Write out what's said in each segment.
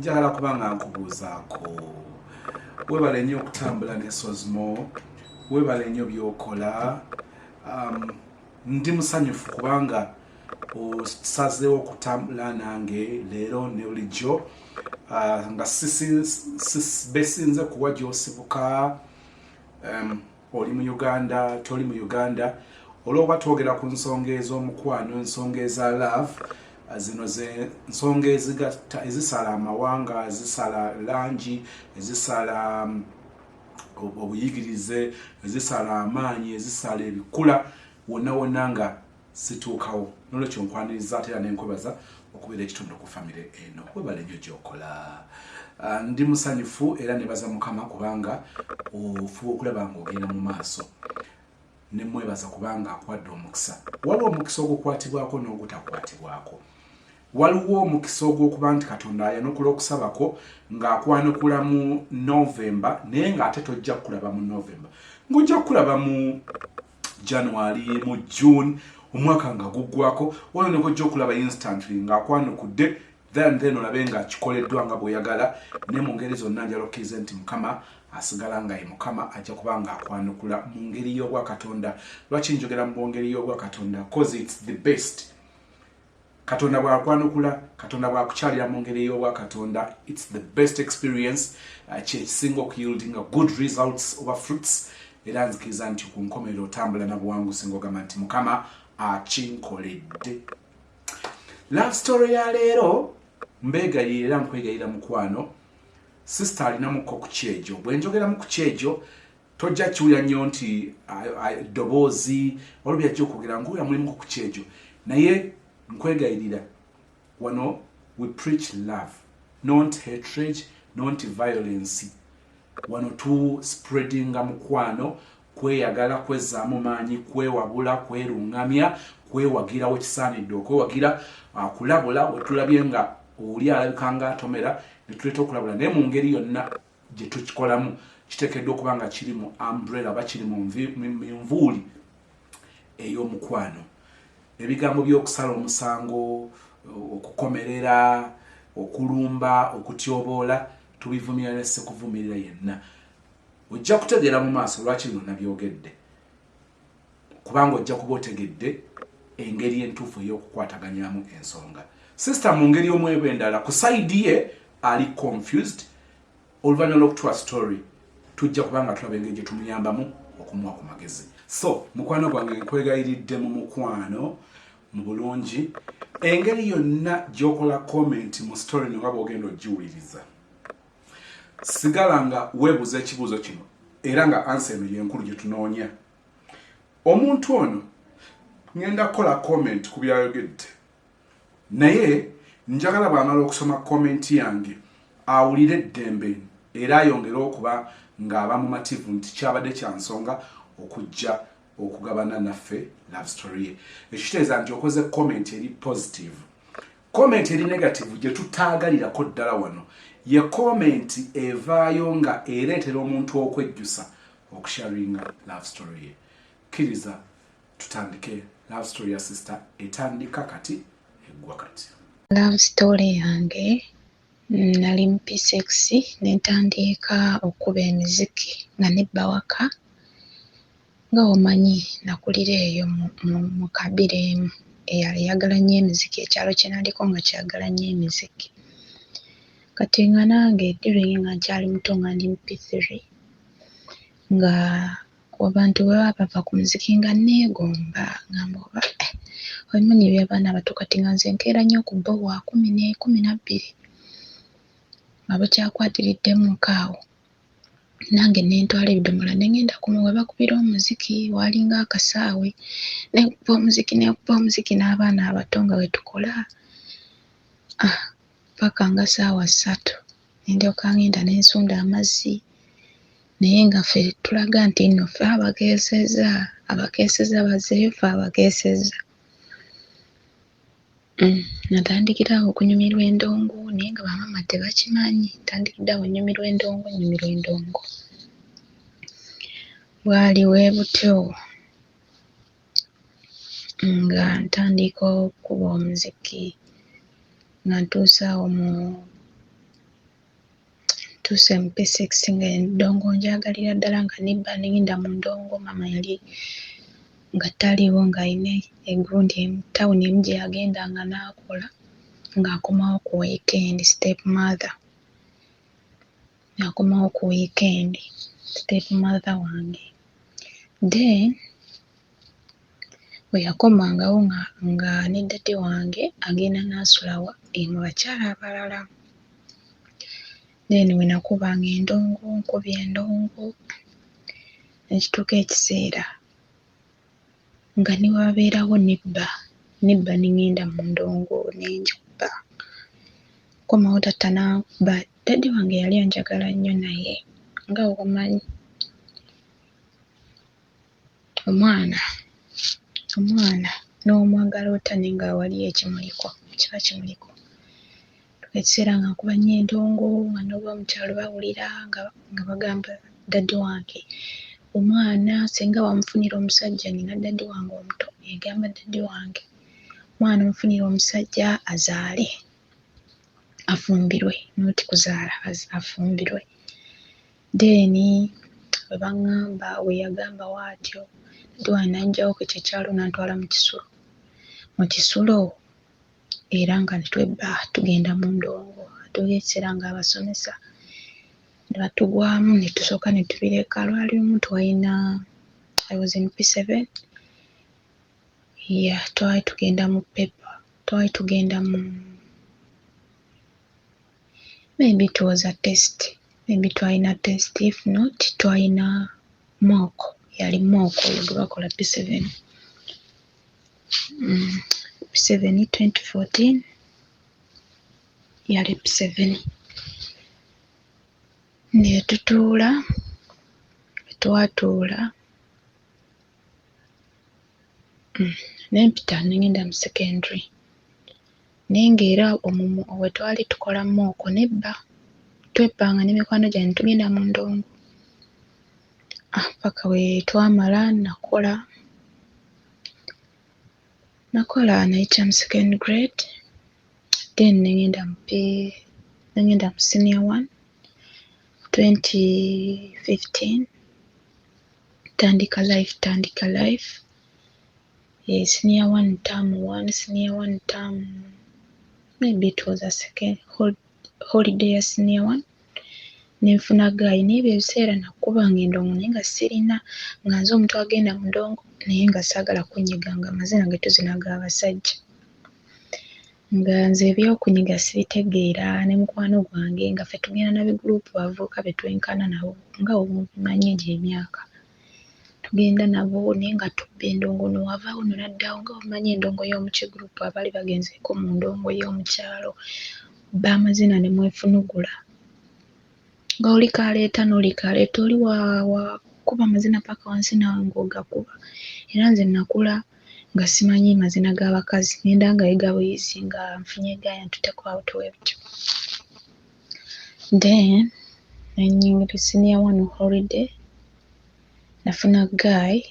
Njagala kuba nga nkubuuzaako. Webale nnyo okutambula ne Sozmo, webale nnyo by'okola. Ndi musanyufu kubanga osazeewo okutambula nange leero ne bulijjo, nga besinze kuwa gy'osibuka, oli mu Uganda, toli mu Uganda. Olwokuba twogera ku nsonga ez'omukwano, ensonga eza love, zino ze nsonga ezigatta, ezisala amawanga, ezisala langi, ezisala obuyigirize, ezisala amaanyi, ezisala ebikula wonna wonna nga situukawo. Nolwekyo nkwaniriza ate era nenkwebaza okubeera ekitundu ku famire eno. Webale nnyo gyokola. Ndi musanyufu era nebaza Mukama kubanga ofuba okulaba ng'ogenda mu maaso, nemwebaza kubanga akwadde omukisa. Waliwo omukisa ogukwatibwako n'ogutakwatibwako. Waliwo omukisa ogw'okuba nti Katonda ayanukula okusabako ng'akwanukula mu Novemba, naye ng'ate tojja kukulaba mu Novemba, ng'ojja kukulaba mu January, mu June, omwaka nga guggwako. Waliwo nekojja okulaba instantly ng'akwanukudde, then olabe nga kikoleddwa nga bw'oyagala. Ne mu ngeri zonna njala okkirize nti Mukama asigala nga ye Mukama, ajja kuba nga akwanukula mu ngeri y'obwakatonda. Lwaki njogera mu ngeri y'obwakatonda? 'Cause it's the best. Katonda bw'akwanukula, Katonda bw'akukyalira mu ngeri y'obwakatonda, it's the best experience, kyekisinga okuyieldinga good results oba fruits. Era nzikiriza nti ku nkomerero otambula na buwanguzi ng'ogamba nti Mukama akinkoledde. Love story ya leero, mbeegayirira era nkwegayirira mukwano, sister alinamukko ku kyejo. Bwe njogeramu ku kyejo, tojja kiwulira nnyo nti eddoboozi waliwo byajja okwogera nkuwulira mulimuko ku kyejo, naye nkwegayirira, wano we preach love, not hatred, not violence. Wano tu spreadinga mukwano, kweyagala, kwezzaamu maanyi, kwewabula, kweruŋŋamya, kwewagira wekisaanidde okwewagira, kulabula wetulabye nga oli alabika nga atomera netuleeta okulabula. Naye mu ngeri yonna gye tukikolamu, kiteekeddwa okuba nga kiri mu umbrella oba kiri mu nvuuli ey'omukwano. Ebigambo by'okusala omusango, okukomerera, okulumba, okutyoboola, tubivumira ne sekuvumirira yenna. Ojja kutegeera mu maaso lwaki bino nabyogedde, kubanga ojja kuba otegedde engeri entuufu ey'okukwataganyamu ensonga. Sister mu ngeri omweba endala ku side ye ali confused. Oluvannyuma lw'okutuwa story, tujja kuba nga tulaba engeri gye tumuyambamu okumuwa ku magezi. So mukwano gwange, nkwegayiridde mu mukwano, mu bulungi, engeri yonna gy'okola comment mu story nga bw'ogenda ogiwuliriza, sigala nga weebuuza ekibuuzo kino, era nga answer eno yenkulu gye tunoonya. Omuntu ono ngenda kukola comment ku byayogedde, naye njagala bw'amala okusoma comment yange awulire eddembe era ayongere okuba ng'aba mumativu nti kyabadde kya nsonga okujja okugabana naffe love story ye. Ekitegeeza nti okoze comment eri positive. Comment eri negative gye tutaagalirako ddala wano ye comment evaayo nga ereetera omuntu okwejjusa okusharinga love story ye. Kkiriza tutandike love story ya sister, etandika kati, eggwa kati. Love story yange, nali mu P6 ne ntandika okukuba emiziki nga nebba waka. Nga omanyi nakulira eyo mu kabira emu eyali eyagala nnyo emiziki, ekyalo kye naliko nga kyagala nnyo emiziki. Kati nga nange during nga nkyali muto, nga ndi mu P3, nga abantu bwe baba bava ku muziki nga neegomba, ngamba oba obimanyi eby'abaana abato. Kati nga nze nkeera nnyo okubowa 12 nga bukyakwatiriddemuko awo. Nange ne ntwala ebidomola ne ŋŋenda ku we bakubira omuziki, waalinga akasaawe, ne nkuba omuziki, ne nkuba omuziki n'abaana abato nga bwe tukola, paka nga ssaawa 3 ne ndyoka ŋŋenda ne nsunda amazzi. Naye nga ffe tulaga nti nno ffe abakeesezza, abakeesezza bazzeeyo, ffe abakeesezza. Natandikira awo okunyumirwa endongo, naye nga bamaama tebakimanyi. Ntandikidde awo nnyumirwa endongo, nnyumirwa endongo. Bwali bwe butyo nga ntandika okukuba omuziki nga ntuuse awo mu Ntuuse mu P6 nga endongo ngyagalira ddala nga nibba ne ngenda mu ndongo. Maama yali nga taliiwo, ng'alina egundi emu, tawuni emu gye yagendanga n'akola ng'akomawo ku weekend, step mother. Ng'akomawo ku weekend, step mother wange. Then bwe yakomangawo nga ne daddy wange agenda n'asula wa mu bakyala abalala. Then bwe nakubanga endongo, nkubye endongo, ne kituuka ekiseera nga ne wabeerawo nebba, nebba ne ŋŋenda mu ndongo ne ngikuba. Nkomawo taata n'ankuba. Daddy wange yali anjagala nnyo naye nga bw'omanyi omwana n'omwagala otya naye nga waliyo ekimuliko, kiba kimuliko. Ekiseera nga nkuba nnyo endongo nga n'ab'omu kyalo bawulira nga bagamba daddy wange, omwana singa wamufunira omusajja, nina daddy wange omuto yagamba daddy wange, omwana omufunire omusajja azaale, afumbirwe, not kuzaala, afumbirwe. Then bwe baŋŋamba, bwe yagamba bw'atyo, daddy wange n'anggyawo ku ekyo ekyalo n'antwala mu kisulo. Mu kisulo era nga twebba tugenda mu ndongo. Atuuka ekiseera ng'abasomesa ne batugwamu ne tusooka ne tubireka. Lwali lumu twalina, I was in P7, yeah, twali tugenda mu paper, twali tugenda mu, maybe it was a test, maybe twalina test, if not twalina mock, yali mock oyo gwe bakola P7. P7 2014 yali P7. Ne tutuula, bwe twatuula, ne mpita ne ŋŋenda mu secondary. Naye ng'era omwo we twali tukola mock nebba, twebbanga ne mikwano gyange ne tugenda mu ndongo. Ah, paka bwe twamala nakola nayita mu second grade, then ne ŋŋenda mu P ne ŋŋenda mu senior one 2015, tandika life. Senior one term one, senior one term, maybe it was a second holiday ya senior one, ne nfuna guy. Naye ebyo ebiseera nakubanga endongo naye nga sirina, nga nze omuntu agenda mu ndongo naye nga saagala kunyiga, nga amazina ge tuzina ga basajja. Nga nze ebyokunyiga sibitegeera ne mukwano gwange, nga ffe tugenda na biguruupu abavubuka be twenkana nabo nga bw'obimanyi egyo emyaka. Tugenda nabo naye nga tubba endongo n'owavaawo ono n'addawo, nga bw'omanyi endongo y'omu kiguruupu, abaali bagenzeeko mu ndongo y'omu kyalo bba amazina ne mwefunugula. Nga oli k'aleeta n'oli k'aleeta, oli wakuba amazina paka wansi naawe ng'ogakuba. Era nze nakula nga simanyi mazina g'abakazi, ŋŋenda nga yiga buyizi nga nfunye guy antutteko out bwe bityo. Then ne nnyingira senior one holiday, nafuna guy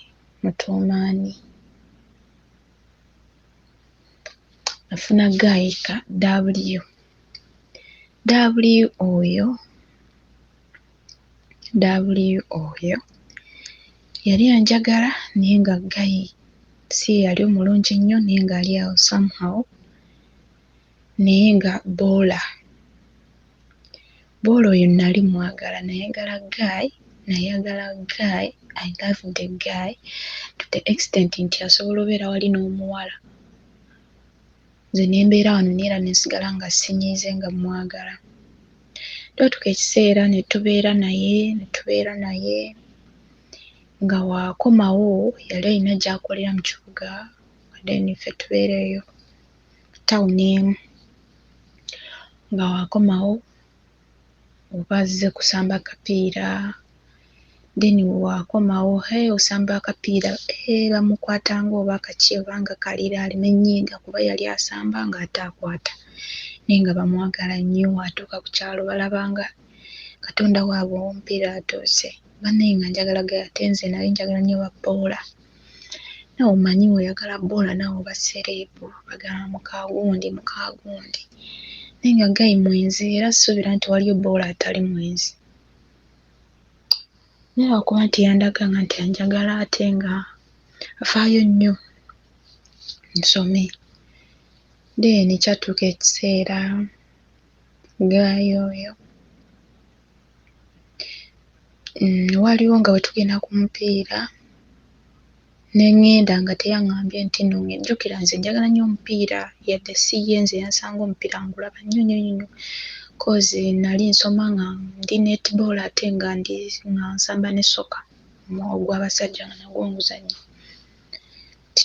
mutuuma ani? Nafuna guy ka W. W oyo, W oyo yali anjagala naye nga guy si ye yali omulungi ennyo naye ng'ali awo somehow, naye nga baller. Baller oyo nali mwagala, nayagala guy, nayagala guy, I loved the guy to the extent nti asobola obeera wali n'omuwala, nze ne mbeera wano naye era ne nsigala nga sinyiize nga mmwagala. Twatuuka ekiseera ne tubeera naye, ne tubeera naye nga bw'akomawo yali alina gy'akolera mu kibuga, then ffe tubeera eyo tawuni emu. Nga bw'akomawo oba azze kusamba kapiira, then bw'akomawo hee osamba akapiira, hee bamukwata ng'oba kaki oba nga kalira aleme nnyiiga kuba yali asamba ng'ate akwata. Naye nga bamwagala nnyo, atuuka ku kyalo balaba nga katonda waabwe ow'omupiira atuuse. Bannaye nga njagala guy ate nze nali njagala nnyo ba baller. Naawe omanyi bw'oyagala baller naawe oba celeb, bagamba muka gundi, muka gundi. Naye nga guy mwenzi era sisuubira nti waliyo bboola atali mwenzi. Naye lwakuba nti yandaganga nti anjagala ate nga afaayo nnyo nsome. Then kyatuuka ekiseera guy oyo waliwo nga bwe tugenda ku mupiira ne ŋŋenda nga teyaŋŋambye nti nno jjukira nze njagala nnyo omupiira yadde si ye nze yansanga omupiira ngulaba nnyo nnyo nnyo 'cause nali nsoma nga ndi netball ate nga ndi nga nsamba ne soccer ogw'abasajja nga nagwo nguzannya.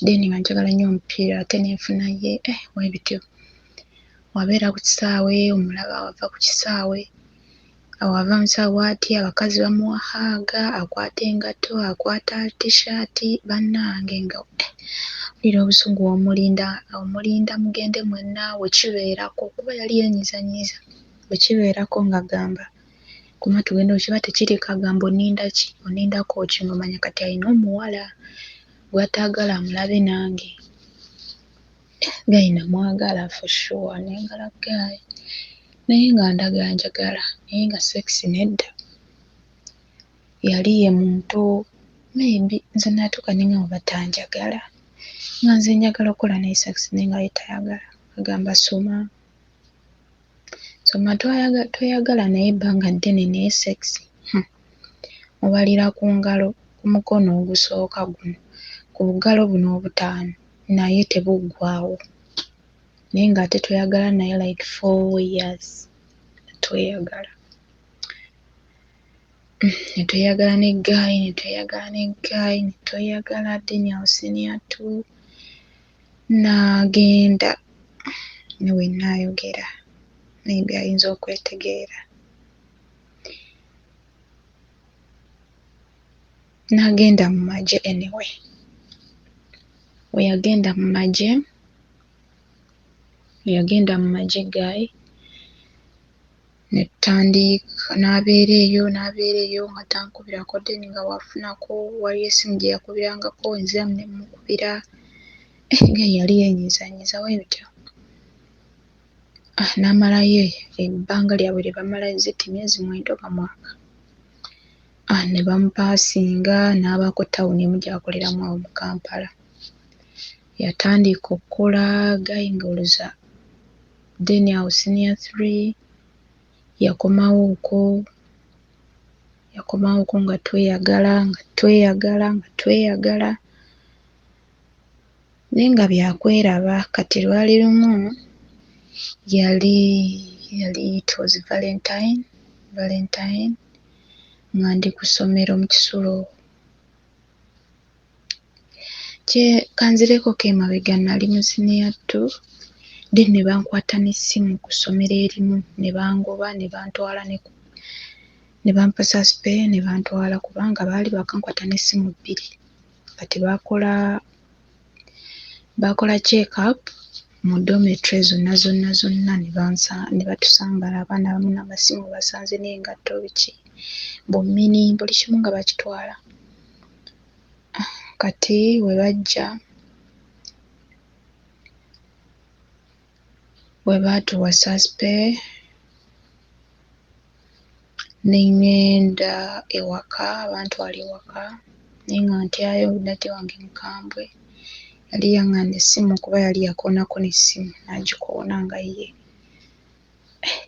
Then nga njagala nnyo omupiira ate ne nfuna ye bwe bityo. Wabeera ku kisaawe omulaba wava ku kisaawe ava mu kisaawe bw'ati abakazi bamuwa hug, akwata engatto, akwata T-shirt bannange nga mpulira obusungu omulinda omulinda mugende mwenna bwe kibeerako kuba yali yeenyiizanyiiza bwe kibeerako ng'agamba kuma tugende bwe kiba tekiriiko agamba onninda ki onnindako ki ng'omanya kati alina omuwala gw'ataagala amulabe nange. Guy namwagala for sure nayagala guy naye ng'andaga anjagala naye nga sex nedda. Yali ye muntu maybe nze natuuka ne ŋŋamba oba tanjagala nga nze njagala okukola naye sex naye nga ye tayagala agamba soma soma tweyagala naye ebbanga ddene naye sex mubalira ku ngalo ku mukono ogusooka guno ku bugalo buno obutaano naye tebuggwaawo naye ng'ate tweyagala naye like 4 years tweyagala. Ne tweyagala ne guy ne tweyagala ne guy ne tweyagala then awo senior two n'agenda ne we nnaayogera maybe ayinza okwetegeera. N'agenda mu magye anyway. We yagenda mu magye we yagenda mu magye guy ne tutandika n'abeera eyo n'abeera eyo nga tankubirako then nga bw'afunako waliyo essimu gye yakubirangako nziramu ne mmukubira guy yali yeenyiizanyiiza bwe bityo. N'amalayo ebbanga lyabwe lye bamalayo is it myezi 9 oba mwaka. Ne bamupaasinga n'abaako ttawuni emu gy'akoleramu awo mu Kampala. Yatandika okkola guy ng'olowooza then awo senior three yakomawo okwo yakomawo okwo nga tweyagala nga tweyagala nga tweyagala naye nga bya kweraba. Kati lwali lumu yali yali it was Valentine nga ndi ku ssomero mu kisulo. Kanzirekoko emabega nali mu senior two then ne bankwata n'essimu ku ssomero erimu ne bangoba ne bantwala ne bampa suspe ne bantwala kubanga baali baakankwata n'essimu bbiri. Kati baakola check up mu dormitory zonna zonna zonna ne batusanga abaana abamu n'amasimu basanze n'engatto biki bummini buli kimu nga bakitwala. Kati we bajja bwe baatuwa suspe ne ŋŋenda ewaka bantwala ewaka naye nga ntyayo daddy wange mukambwe yali yaŋŋaana essimu kuba yali yakoonako n'essimu n'agikoona nga ye.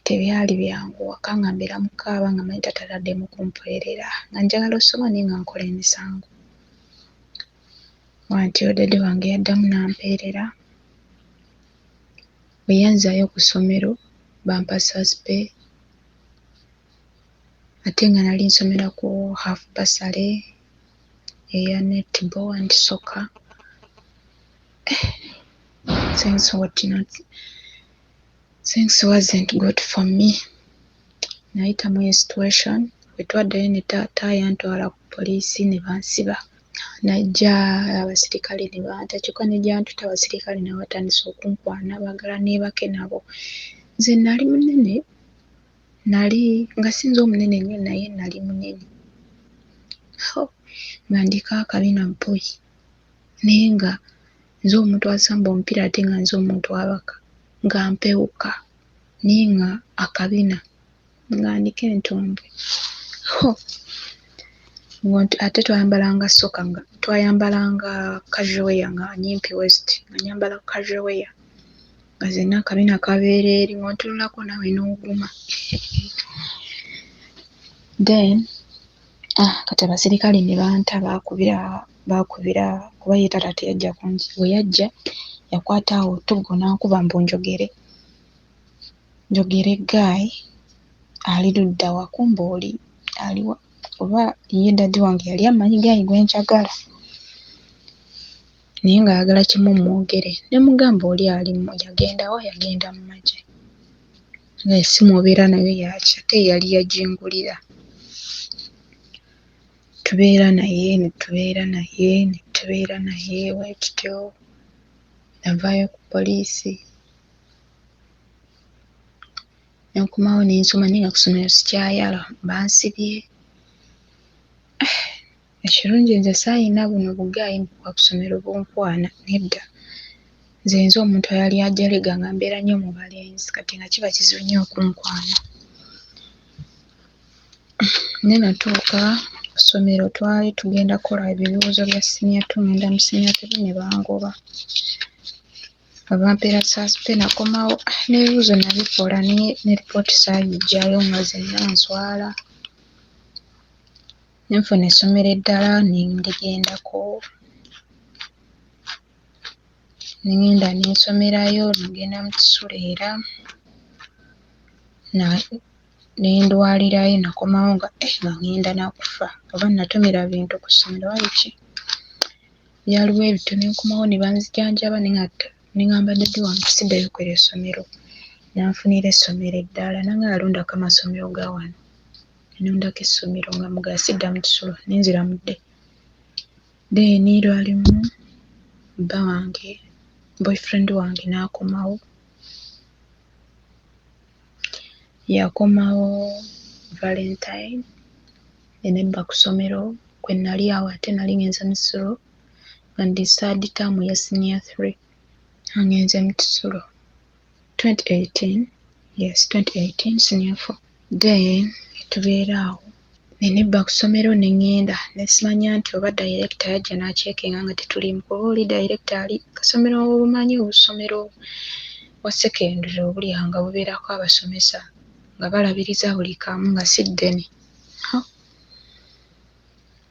Tebyali byangu waka nga mbeera mu kukaaba nga mmanyi taata taddemu kumpeerera nga njagala ossoma naye nga nkola emisango. Bw'atyo daddy wange yaddamu n'ampeerera. Bwe yanzaayo ku ssomero bampa suspe ate nga nali nsomera ku half bursary eya netball and soccer. Things what not things wasn't good for me. Nayitamu eyo situation bwe twaddayo ne taata yantwala ku poliisi ne bansiba. Najja abasirikale ne banta kyokka ne gye bantutte abasirikale nabo batandise okunkwana baagala neebake nabo. Nze nali munene nali nga si nze omunene ennyo naye nali munene. Nga ndiko akabina bboyi naye nga nze omuntu asamba omupiira ate nga nze omuntu abaka nga mpewuka. Naye nga akabina nga ndiko entumbwe. Ho! Ate twayambalanga soccer nga twayambalanga casual wear nga nyimpi waist, nga nyambala casual wear nga zenna akabina kabeera eri ng'ontunulako naawe n'oguma. Then kati abasirikale ne banta baakubira kuba ye taata teyajja kungi, we yajja yakwata awo tuggo n'ankuba mbu njogere guy ali ludda wa, kumbe oli aliwa oba ye daddy wange yali amanyi guy gwe njagala naye ng'ayagala kimu mwogere. Ne mugamba oli ali yagenda wa, yagenda mu magye. Nga essimu obeera nayo yaaki ate ye yali yagingulira. Tubeera naye ne tubeera naye ne tubeera naye bwe tutyo. Navaayo ku poliisi ne nkomawo ne nsoma naye nga ku ssomero sikyayala bansibye. Ekirungi nze saayina buno buguy bwa ku ssomero bunkwana nedda. Nze omuntu eyali ajerega nga mbeera nnyo mu balenzi kati nga kiba kizibu nnyo okunkwana. Naye natuuka ku ssomero twali tugenda kukola ebibuuzo bya senior two ngenda mu senior three ne bangoba. Nga bampeera suspe nakomawo n'ebibuuzo nabikola naye ne lipooti saagiggyayo nga zenna nswala. Ne nfuna essomero eddala ne ndigendako. Ne ŋŋenda ne nsomerayo nagenda mu kisulo era ne ndwalirayo nakomawo nga nga ŋŋenda na kufa oba natomera bintu ku ssomero oba biki. Byaliwo ebityo ne nkomawo ne banzijanjaba ne ŋŋamba daddy wange siddayo ku eryo essomero. N'anfunira essomero eddala n'aŋŋamba londako amasomero ga wano. Ne nnondako essomero nga mugamba sidda mu kisulo ne nzira mu day. Then lwalimu bba wange boyfriend wange n'akomawo. Yakomawo Valentine ne nebba ku ssomero kwe nali awo ate nali ŋŋenze mu kisulo nga ndi third term ya senior three nga ŋŋenze mu kisulo 2018, yes 2018 senior four. Then ne tubeera awo ne nebba ku ssomero ne ŋŋenda ne simanya nti oba director yajja n'acheckinga nga tetuliimu kuba oli director ali kasomero obumanyi obusomero bwa secondary obuli awo nga bubeerako abasomesa nga balabiriza buli kamu nga si ddene.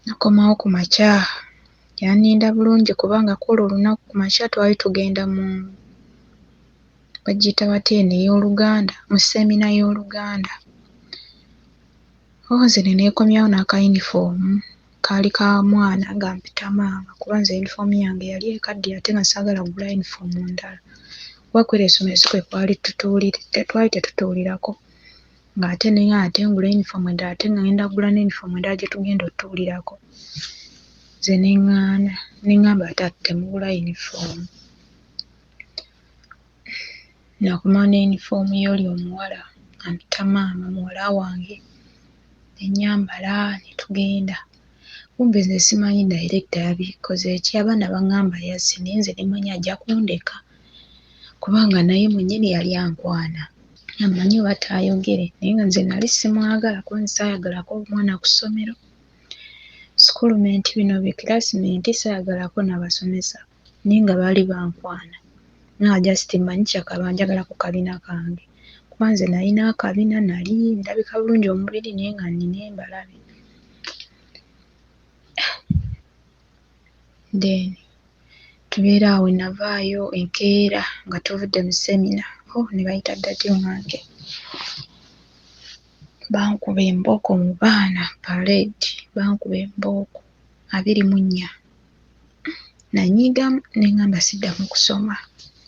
Nakomawo ku makya yanninda bulungi kubanga kwolwo olunaku ku makya twali tugenda mu bagiyita batya eno ey'Oluganda mu seminar y'Oluganda. Nze ne neekomyawo n'akayunifoomu kaali ka mwana nga mpita maama kuba nze yunifoomu yange yali ekaddiye ate nga saagala kugula yunifoomu ndala. Kuba kw'eryo essomero si kwe kwali twali tetutuulirako ng'ate naye ate ngula yunifoomu endala ate nga ŋŋenda kugula ne yunifoomu endala gye tugenda ottuulirako. Nze ne ŋŋaana ne ŋŋamba ate temugula yunifoomu. Nakomawo ne yunifoomu y'oli omuwala ampita maama muwala wange ne nnyambala ne tugenda. Kumbe nze simanyi director yabikoze ki, abaana baŋŋamba yazze naye nze ne manya ajja kundeka kubanga naye mwennyini yali ankwana. Ammanyi oba taayogere naye nga nze nali simwagala kuba nze saayagalako mwana ku ssomero. Schoolmate bino bi classmate saayagalako n'abasomesa naye nga baali bankwana. Nga just mmanyi kyakaba njagala ku kabina kange kuba nze nalina akabina nali ndabika bulungi omubiri naye nga nnina embalabe. Then tubeera awo navaayo enkeera nga tuvudde mu seminar ne bayita daddy wange. Bankuba embooko mu baana parade bankuba embooko 24. Nanyiigamu ne ŋŋamba siddamu kusoma.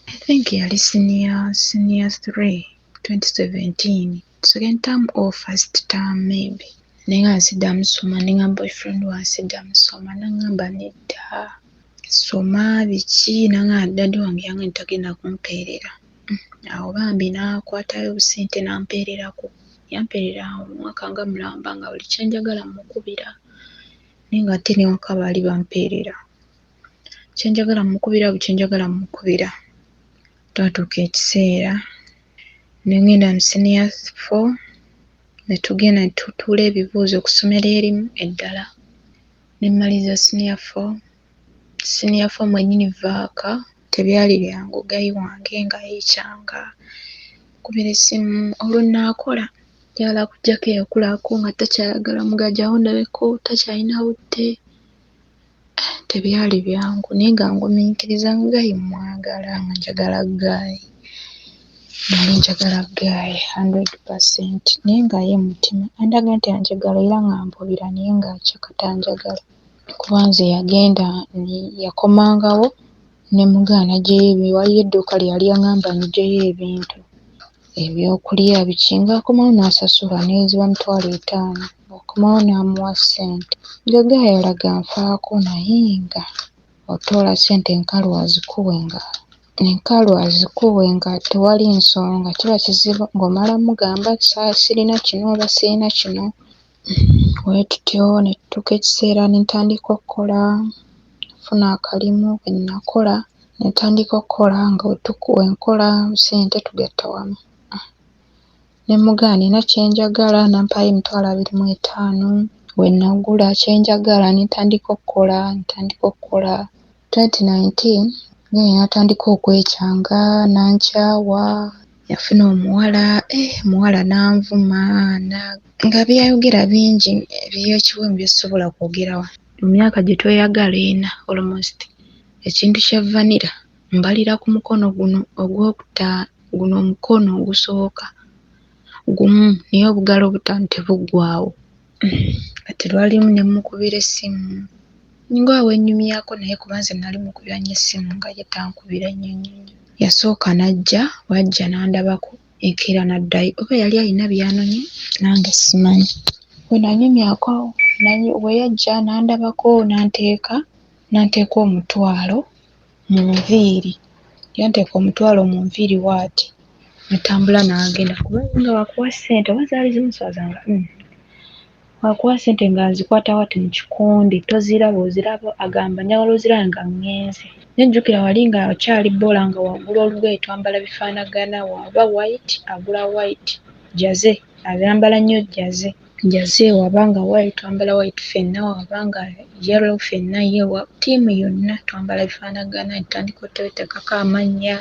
I think yali senior three 2017 second term or first term maybe. Ne ŋŋamba siddamu kusoma ne ŋŋamba boyfriend wange siddamu kusoma n'aŋŋamba nedda soma biki n'aŋŋamba daddy wange yangambye tagenda kumpeerera. Awo bambi n'akwatayo obusente n'ampeererako. Yampeerera omwaka nga mulamba nga buli kye njagala mmukubira naye ng'ate n'ewaka baali bampeerera. Kye njagala mmukubira buli kye njagala mmukubira. Twatuuka ekiseera Ne ŋŋenda mu siniya four ne tugenda ne tutuula ebibuuzo ku ssomero erimu eddala. Ne mmaliriza siniya four. Siniya four mwennyini vaaka tebyali byangu guy wange nga yeekyanga, nkubira essimu olwo nnaakola njagala kuggyako eyakulako nga takyayagala mugajjawo ndabeko takyalina budde. Tebyali byangu naye nga ngumiikiriza nga guy mmwagala nga njagala guy. Nali njagala guy 100% naye nga ye mu mutima andaga nti anjagala era nga mpubira naye ng'akyaka tanjagala. Kuba nze yagenda yakomangawo ne mugaana n'aggyayo waliyo edduuka lye yali aŋŋamba nggyeyo ebintu ebyokulya biki ng'akomawo n'asasula ne ziba 50,000 ng'akomawo n'amuwa ssente. Nga guy alaga anfaako naye nga otoola ssente enkalu azikuwe nga enkalu azikuwe nga tewali nsonga kiba kizibu ng'omala mmugamba sirina kino oba sirina kino. Bwe tutyo ne tutuuka ekiseera ne ntandika okkola, nfuna akalimu bwe nakola ne ntandika okkola nga bwe nkola ssente tugatta wamu. Ne mmugamba nina kye njagala n'ampaayo 25,000 we nagula kye njagala ne ntandika okkola ntandika okkola. 2019 guy n'atandika okwekyanga n'ankyawa, yafuna omuwala omuwala n'anvuma nga by'ayogera bingi eby'ekiwemu bye sisobola kwogera wano. Mu myaka gye tweyagala ena almost ekintu kya vanilla mbalira ku mukono guno guno omukono ogusooka gumu naye obugalo obutaano tebuggwaawo. Kati lwali lumu ne mmukubira essimu nga bwe nnyumyako naye kuba nze nali mukubira nnyo essimu nga ye tankubira nnyo nnyo nnyo. Yasooka n'ajja bw'ajja n'andabako enkeera n'addayo oba yali alina by'anonye nange simanyi. Bwe nanyumyako bwe yajja n'andabako n'anteeka omutwalo mu nviiri. Yanteeka omutwalo mu nviiri bw'ati n'atambula n'agenda kuba ye nga bw'akuwa ssente oba zaali zimuswaza nga bw'akuwa ssente nga nzikwata bw'ati mu kikonde toziraba oziraba agamba njagala ozirabe nga ŋŋenze. Naye jjukira wali nga okyali bboola nga wagula olugoye twambala bifaanagana waba white agula white jersey ayambala nnyo jersey. Jersey waba nga white twambala white ffenna waba nga yellow ffenna yellow ttiimu yonna twambala bifaanagana ne tutandika otteekaako amannya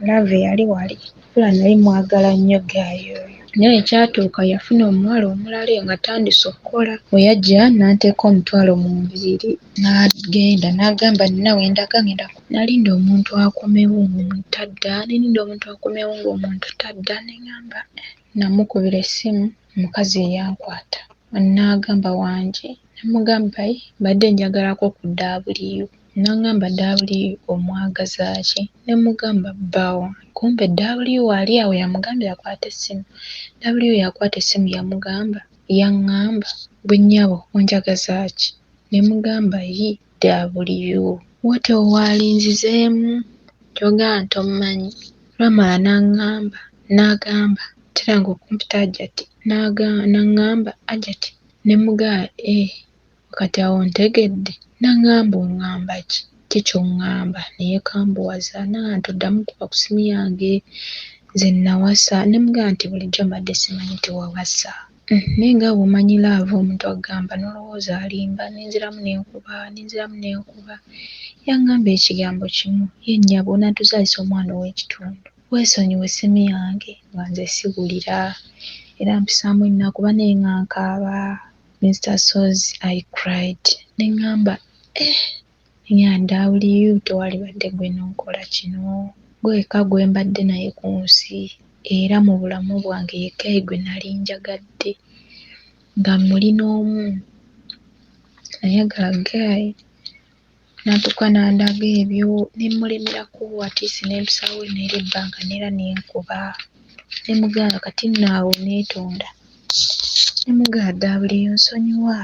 love eyali wali. Wabula nali mwagala nnyo guy oyo. Naye ekyatuuka yafuna omuwala omulala eyo ng'atandise okkola. Bwe yajja n'anteeka omutwalo mu nviiri n'agenda n'agamba nina we ndaga ŋŋenda nalinda omuntu akomewo ng'omuntu tadda ne nninda omuntu akomewo ng'omuntu tadda ne ŋŋamba namukubira essimu omukazi eyankwata n'agamba wangi ne mmugamba mbadde njagalako ku W. N'aŋŋamba W omwagaza ki? Ne mmugamba bba wange. Kumbe W ali awo yamugambye akwate essimu. W yakwata essimu yamugamba yaŋŋamba ggwe nnyabo onjagaza ki? Ne mmugamba yi W. Bw'otyo bw'alinzizeemu ky'ogamba nti tommanyi. Lwamala n'aŋŋamba n'agamba teranga okumpita Hajjati n'aŋŋamba Hajjati ne mmugamba kati awo ntegedde. N'aŋŋamba oŋŋamba ki? Ki ky'oŋŋamba? Ne yeekambuwaza n'aŋŋamba toddamu kuba ku ssimu yange nze nawasa. Ne mmugamba nti bulijjo mbadde simanyi nti wawasa. Naye nga bw'omanyi love omuntu akugamba n'olowooza alimba ne nziramu ne nkuba ne nziramu ne nkuba. Yaŋŋamba ekigambo kimu ye nnyabo onaatuzaalisa omwana ow'ekitundu weesonyiwe essimu yange nga nze siwulira era mpisaamu ennaku bannaye nga nkaaba. Mr Ssozi I cried ne ŋŋamba W tewalibadde ggwe n'onkola kino ggwe wekka gwe mbadde naye ku nsi era mu bulamu bwange yekka ye gwe nali njagadde nga muli n'omu. Nayagala guy n'atuuka n'andaga ebyo ne mmulemerako at least ne mpisaawo n'era ebbanga n'era ne nkuba ne mmugamba kati nno awo neetonda. Ne mmugamba W nsonyiwa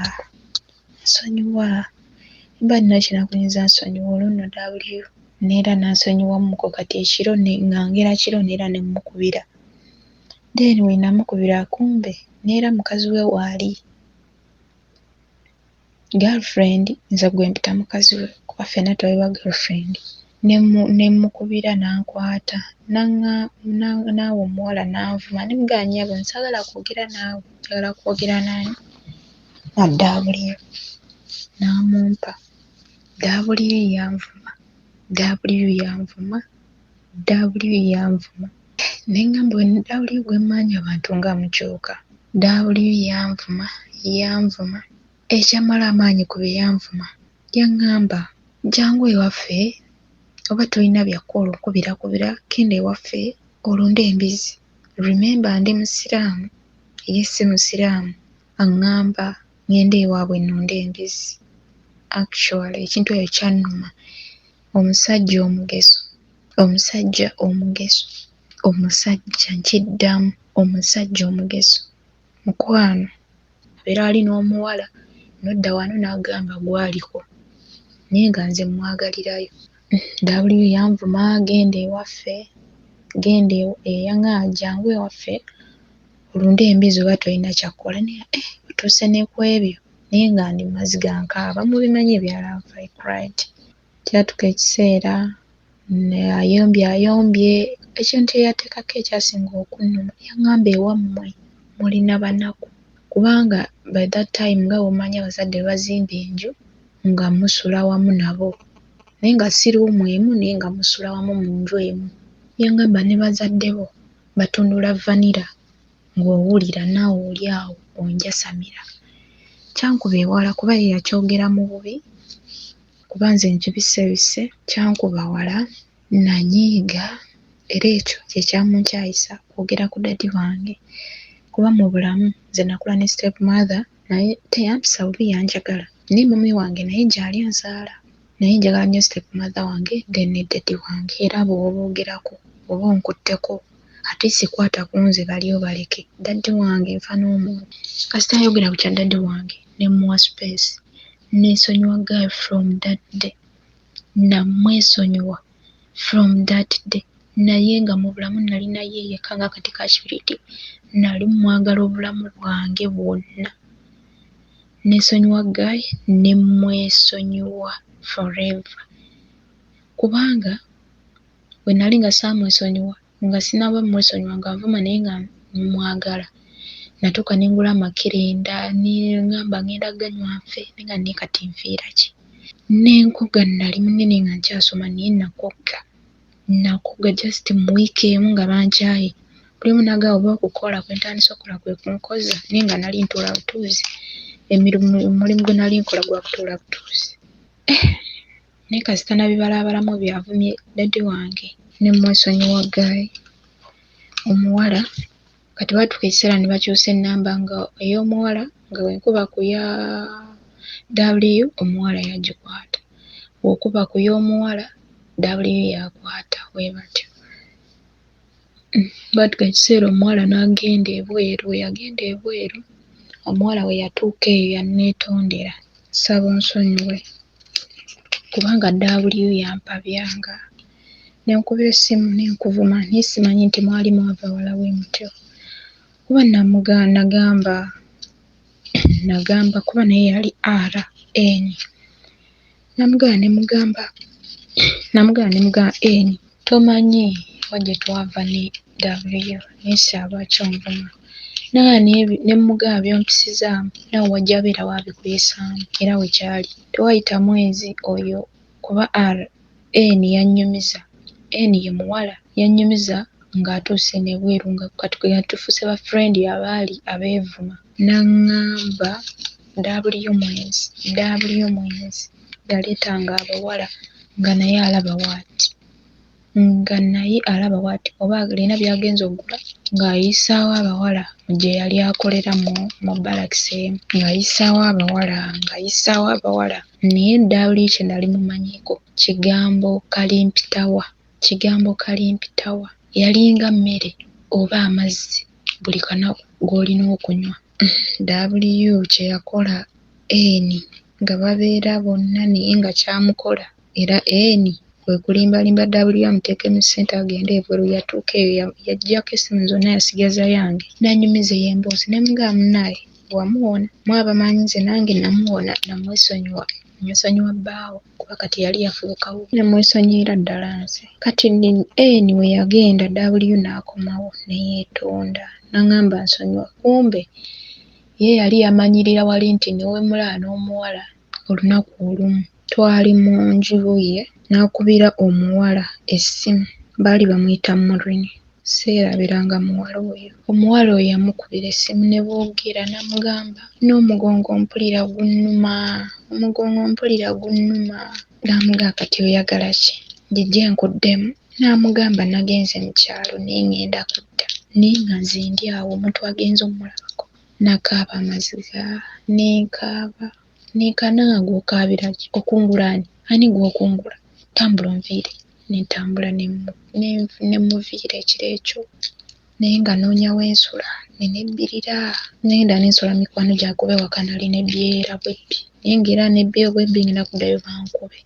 nsonyiwa mba nnina kye nakunyiza nsonyiwa olwo nno W n'era n'ansonyiwamukko kati ekiro nga ngera kiro n'era ne mmukubira. Then we namukubira kumbe n'era mukazi we waali. Girlfriend nze gwe mpita mukazi we kuba ffenna twali ba girlfriend. Ne mmukubira n'ankwata naawe omuwala n'anvuma ne mmugamba nnyabo saagala kwogera naawe, njagala kwogera n'ani? Na W. N'amumpa. W yanvuma, W yanvuma, W yanvuma. Ne ŋŋamba W gwe mmanyi abantu nga mukyuka. W yanvuma, yanvuma. Ekyamala amaanyi ku bye yanvuma, yaŋŋamba jjangu ewaffe oba tolina bya kukola onkubirakubira genda ewaffe olunde embizzi. Remember ndi Musiraamu, ye si Musiraamu. Aŋŋamba ŋŋende ewaabwe nnunde embizzi. Actually ekintu ekyo kyannuma. Omusajja omugeso, omusajja omugeso, omusajja nkiddamu omusajja omugeso. Mukwano abeera wali n'omuwala n'odda wano n'agamba gw'aliko naye nga nze mmwagalirayo. W yanvuma genda ewaffe, genda yaŋŋamba jjangu ewaffe olunde embizzi oba tolina kya kukola. Naye otuuse ne ku ebyo naye nga ndi mu maziga nkaaba mubimanyi ebya love I cried. Kyatuuka ekiseera ayombye ayombye ekintu kye yateekako ekyasinga okunnuma yaŋŋamba ewammwe mulina banaku kubanga by that time nga bw'omanyi abazadde bazimba enju nga musula wamu nabo naye nga si room emu naye nga musula wamu mu nju emu. Yaŋŋamba ne bazadde bo batundula vanilla ng'owulira naawe oli awo onjasamira. Kyankuba ewala kuba ye yakyogera mu bubi kuba nze nkibisebise kyankuba wala nanyiiga era ekyo kye kyamunkyayisa kwogera ku daddy wange kuba mu bulamu nze nakula ne step mother naye teyampisa bubi yanjagala naye mummy wange naye gy'ali anzaala naye njagala nnyo step mother wange then ne daddy wange era bw'oba oogerako oba onkutteko ate sikwata ku nze bali obaleke. Daddy wange nfa n'omuntu. Kasita ayogera ku kya daddy wange ne mmuwa space neesonyiwa guy from that day. Namwesonyiwa from that day naye nga mu bulamu nalina ye yekka ng'akati ka kibiriiti nali mmwagala obulamu bwange bwonna. Neesonyiwa guy ne mmwesonyiwa forever kubanga bwe nali nga saamwesonyiwa nga sinnaba mmwesonyiwa ng'anvuma naye nga mmwagala. Natuuka ne ngula amakerenda ne ŋŋamba ŋŋenda ganywa nfe naye nga naye kati nfiira ki? Ne nkogga nali munene nga nkyasoma naye nakogga, nakogga just mu wiiki emu nga bankyaye. Buli omu n'agamba oba okukola kwe ntandise okukola kwe kunkoza naye nga nali ntuula butuuzi. Emirimu omulimu gwe nali nkola gwa kutuula butuuzi. Naye kasita nabibalaabalamu by'avumye daddy wange ne mmwesonyiwa guy. Omuwala kati baatuuka ekiseera ne bakyusa ennamba nga ey'omuwala nga bwe nkuba ku ya W omuwala y'agikwata, bw'okuba ku y'omuwala W y'akwata bwe batyo. Baatuuka ekiseera omuwala n'agenda ebweru, bwe yagenda ebweru omuwala bwe yatuuka eyo yanneetondera nsaba onsonyiwe kubanga W yampabyanga ne nkubira essimu ne nkuvuma naye simanyi nti mwali mwava wala bwe mutyo. Kuba nagamba nagamba kuba naye yali R N namugamba ne mugamba namugamba ne mugamba N tomanyi wa gye twava ne W naye siraba lwaki onvuma. N'agamba ne mmugamba by'ompisizaamu naawe wajja beerawo abikuyisaamu era bwe kyali. Tewaayita mwezi oyo kuba R N yannyumiza, N ye muwala yannyumiza ng'atuuse n'ebweru nga kati tufuuse ba friend abaali abeevuma. N'aŋŋamba W mwenzi, W mwenzi yaleetanga abawala nga naye alaba bw'ati, nga naye alaba bw'ati oba alina by'agenze oggula ng'ayisaawo abawala gye yali akolera mu barracks emu ng'ayisaawo abawala ng'ayisaawo abawala naye W kye nali mumanyiiko kigambo kalimpitawa, kigambo kalimpitawa. Yalinga mmere oba amazzi buli kanaku g'olina okunywa. W kye yakola N nga babeera bonna naye nga kyamukola era N kwe kulimbalimba W amuteekemu ssente agende ebweru yatuuka eyo yaggyako essimu zonna yasigaza yange n'annyumiza eyo emboozi ne mmugamba munnaaye wamuwona mwabamanyi nze nange namuwona namwesonyiwa. Nsonyiwa bbaawo kuba kati yali yafuukawo ne mwesonyiyira ddala nze. Kati N we yagenda W n'akomawo ne yeetonda n'aŋŋamba nsonyiwa kumbe ye yali yamanyirira wali nti newemulaba n'omuwala olunaku olumu twali mu nju ye n'akubira omuwala essimu baali bamuyita Maureen. Seerabiranga muwala oyo. Omuwala oyo yamukubira essimu ne boogera n'amugamba n'omugongo mpulira gunnuma, omugongo mpulira gunnuma. N'amugamba kati oyagala ki? Njije nkuddemu. N'amugamba nagenze mu kyalo naye ŋŋenda kudda. Naye nga nze ndi awo omuntu agenze omulabako. Nakaaba amaziga, ne nkaaba, ne nkaaba nga gw'okaabira ki? Okungula ani? Ani gw'okungula? Tambula onviire. Ne ntambula ne mmuviira ekiro ekyo. Naye nga nnoonya we nsula ne nebbirira. Ŋŋenda ne nsula mikwano gyange kuba ewaka nali nebbyera bwebbi. Naye ng'era nebbyeyo bwebbi ŋŋenda kuddayo bankube.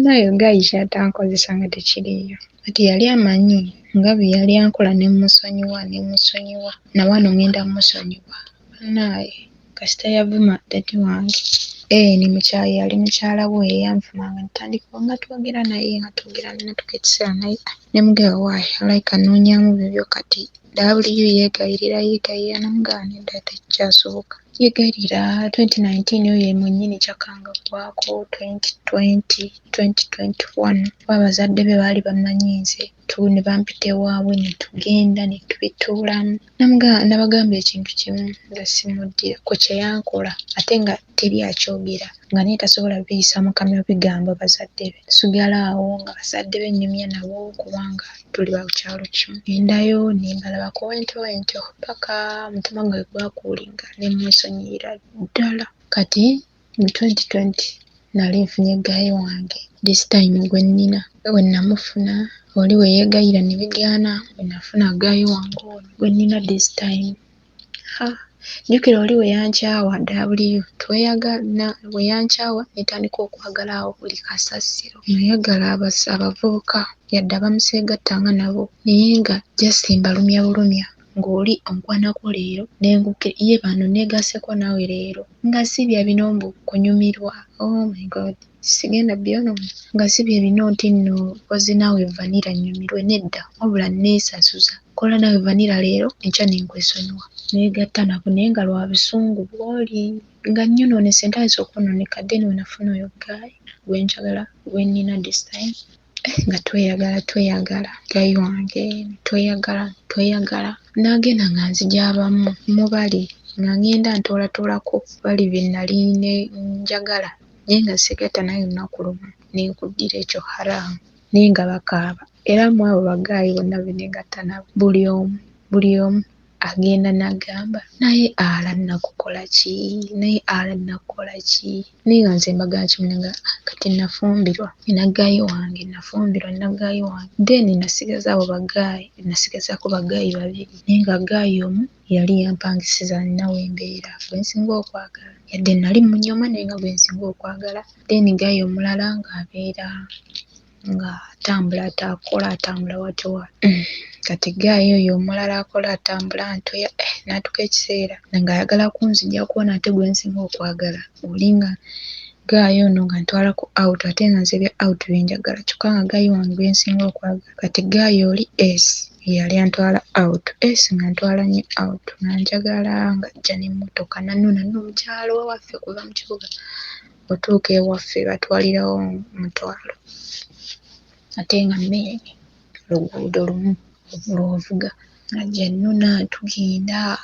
Naye guy ky'atankozesa nga tekiriiyo. Kati yali amanyi nga bwe yali ankola ne mmusonyiwa ne mmusonyiwa na wano ŋŋenda mmusonyiwa. Bannaaye kasita yavuma daddy wange. Ni yali mukyala we eyanvumanga ntandika nga twogera naye nga twogera natuuka ekiseera naye ne mugamba waayi alabika nnoonyaamu bibyo kati W yeegayirira yeegayirira namugamba nedda tekikyasoboka. Yeegayirira 2019 oyo ye mwennyini kyakkangaggwako 2020, 2021 kuba abazadde be baali bamanyi nze ne bampita ewaabwe ne tugenda ne tubituulamu. Nabagamba ekintu kimu nze simuddira ku kye yankola ate nga teri akyogera nga naye tasobola biyisa mu kamwa bigamba bazadde be. Nsigala awo nga bazadde be nnyumya nabo kubanga tuli ba ku kyalo kimu. Ŋŋendayo ne mbalabako bwentyo bwentyo paka omutima gwange gwakuulinga ne mmwesonyiyira ddala. Kati mu 2020 nali nfunye guy wange this time gwe nnina. We namufuna oli we yeegayirira ne bigaana bwe nafuna guy wange ono gwe nnina this time. Ha! Jjukira oli we yankyawa W tweyagala bwe yankyawa ne ntandika okwagala awo buli kasasiro. Nayagala abavubuka yadde abamu seegattanga nabo naye nga just mbalumya bulumya ng'oli onkwanako leero ye bano neegasseko naawe leero nga si bya bino mbu kunyumirwa oh my God sigenda byonoona nga si bye bino nti nno nkoze naawe vanilla nnyumirwe nedda wabula neesasuza nkola naawe vanilla leero enkya ne nkwesonyiwa. Neegatta nabo naye nga lwa busungu bw'oli nga nnyonoonese ntandise okwonooneka then we nafuna oyo guy gwe njagala gwe nnina this time nga tweyagala tweyagala guy wange tweyagala tweyagala n'agenda nga nzija abamu mu bali nga ŋŋenda ntoolatoolako bali be nali njagala naye nga seegatta naye olunaku lumu ne nkuddira ekyo haraamu naye nga bakaaba era mu abo ba guy bonna be neegatta nabo buli omu buli omu agenda n'agamba naye ala nnakukola ki naye ala nnakukola ki naye nga nze mbagamba kimu nga kati nafumbirwa nina guy wange nafumbirwa nina guy wange then nasigaza abo ba guy nasigazaako ba guy babiri naye nga guy omu yali yampangisiza nina we mbeera gwe nsinga okwagala yadde nali mmunyooma naye nga gwe nsinga okwagala then guy omulala ng'abeera ng'atambula akola atambula watyo watyo. Kati guy oyo omulala akola atambula ntoya n'atuuka ekiseera ng'ayagala kunzigya kw'ono ate gwe nsinga okwagala oli nga guy ono ng'antwalako out ate nga nze ebya out bye njagala kyokka nga guy wange gwe nsinga okwagala. Kati guy oli S ye yali antwala out, S ng'antwala nnyo out nga njagala ng'ajja n'emmotoka n'annona nno mu kyalo ewaffe kuva mu kibuga otuuka ewaffe batwalirawo mutwalo ate nga mmeeni luguudo lumu lw'ovuga. Ng'ajja annona tugenda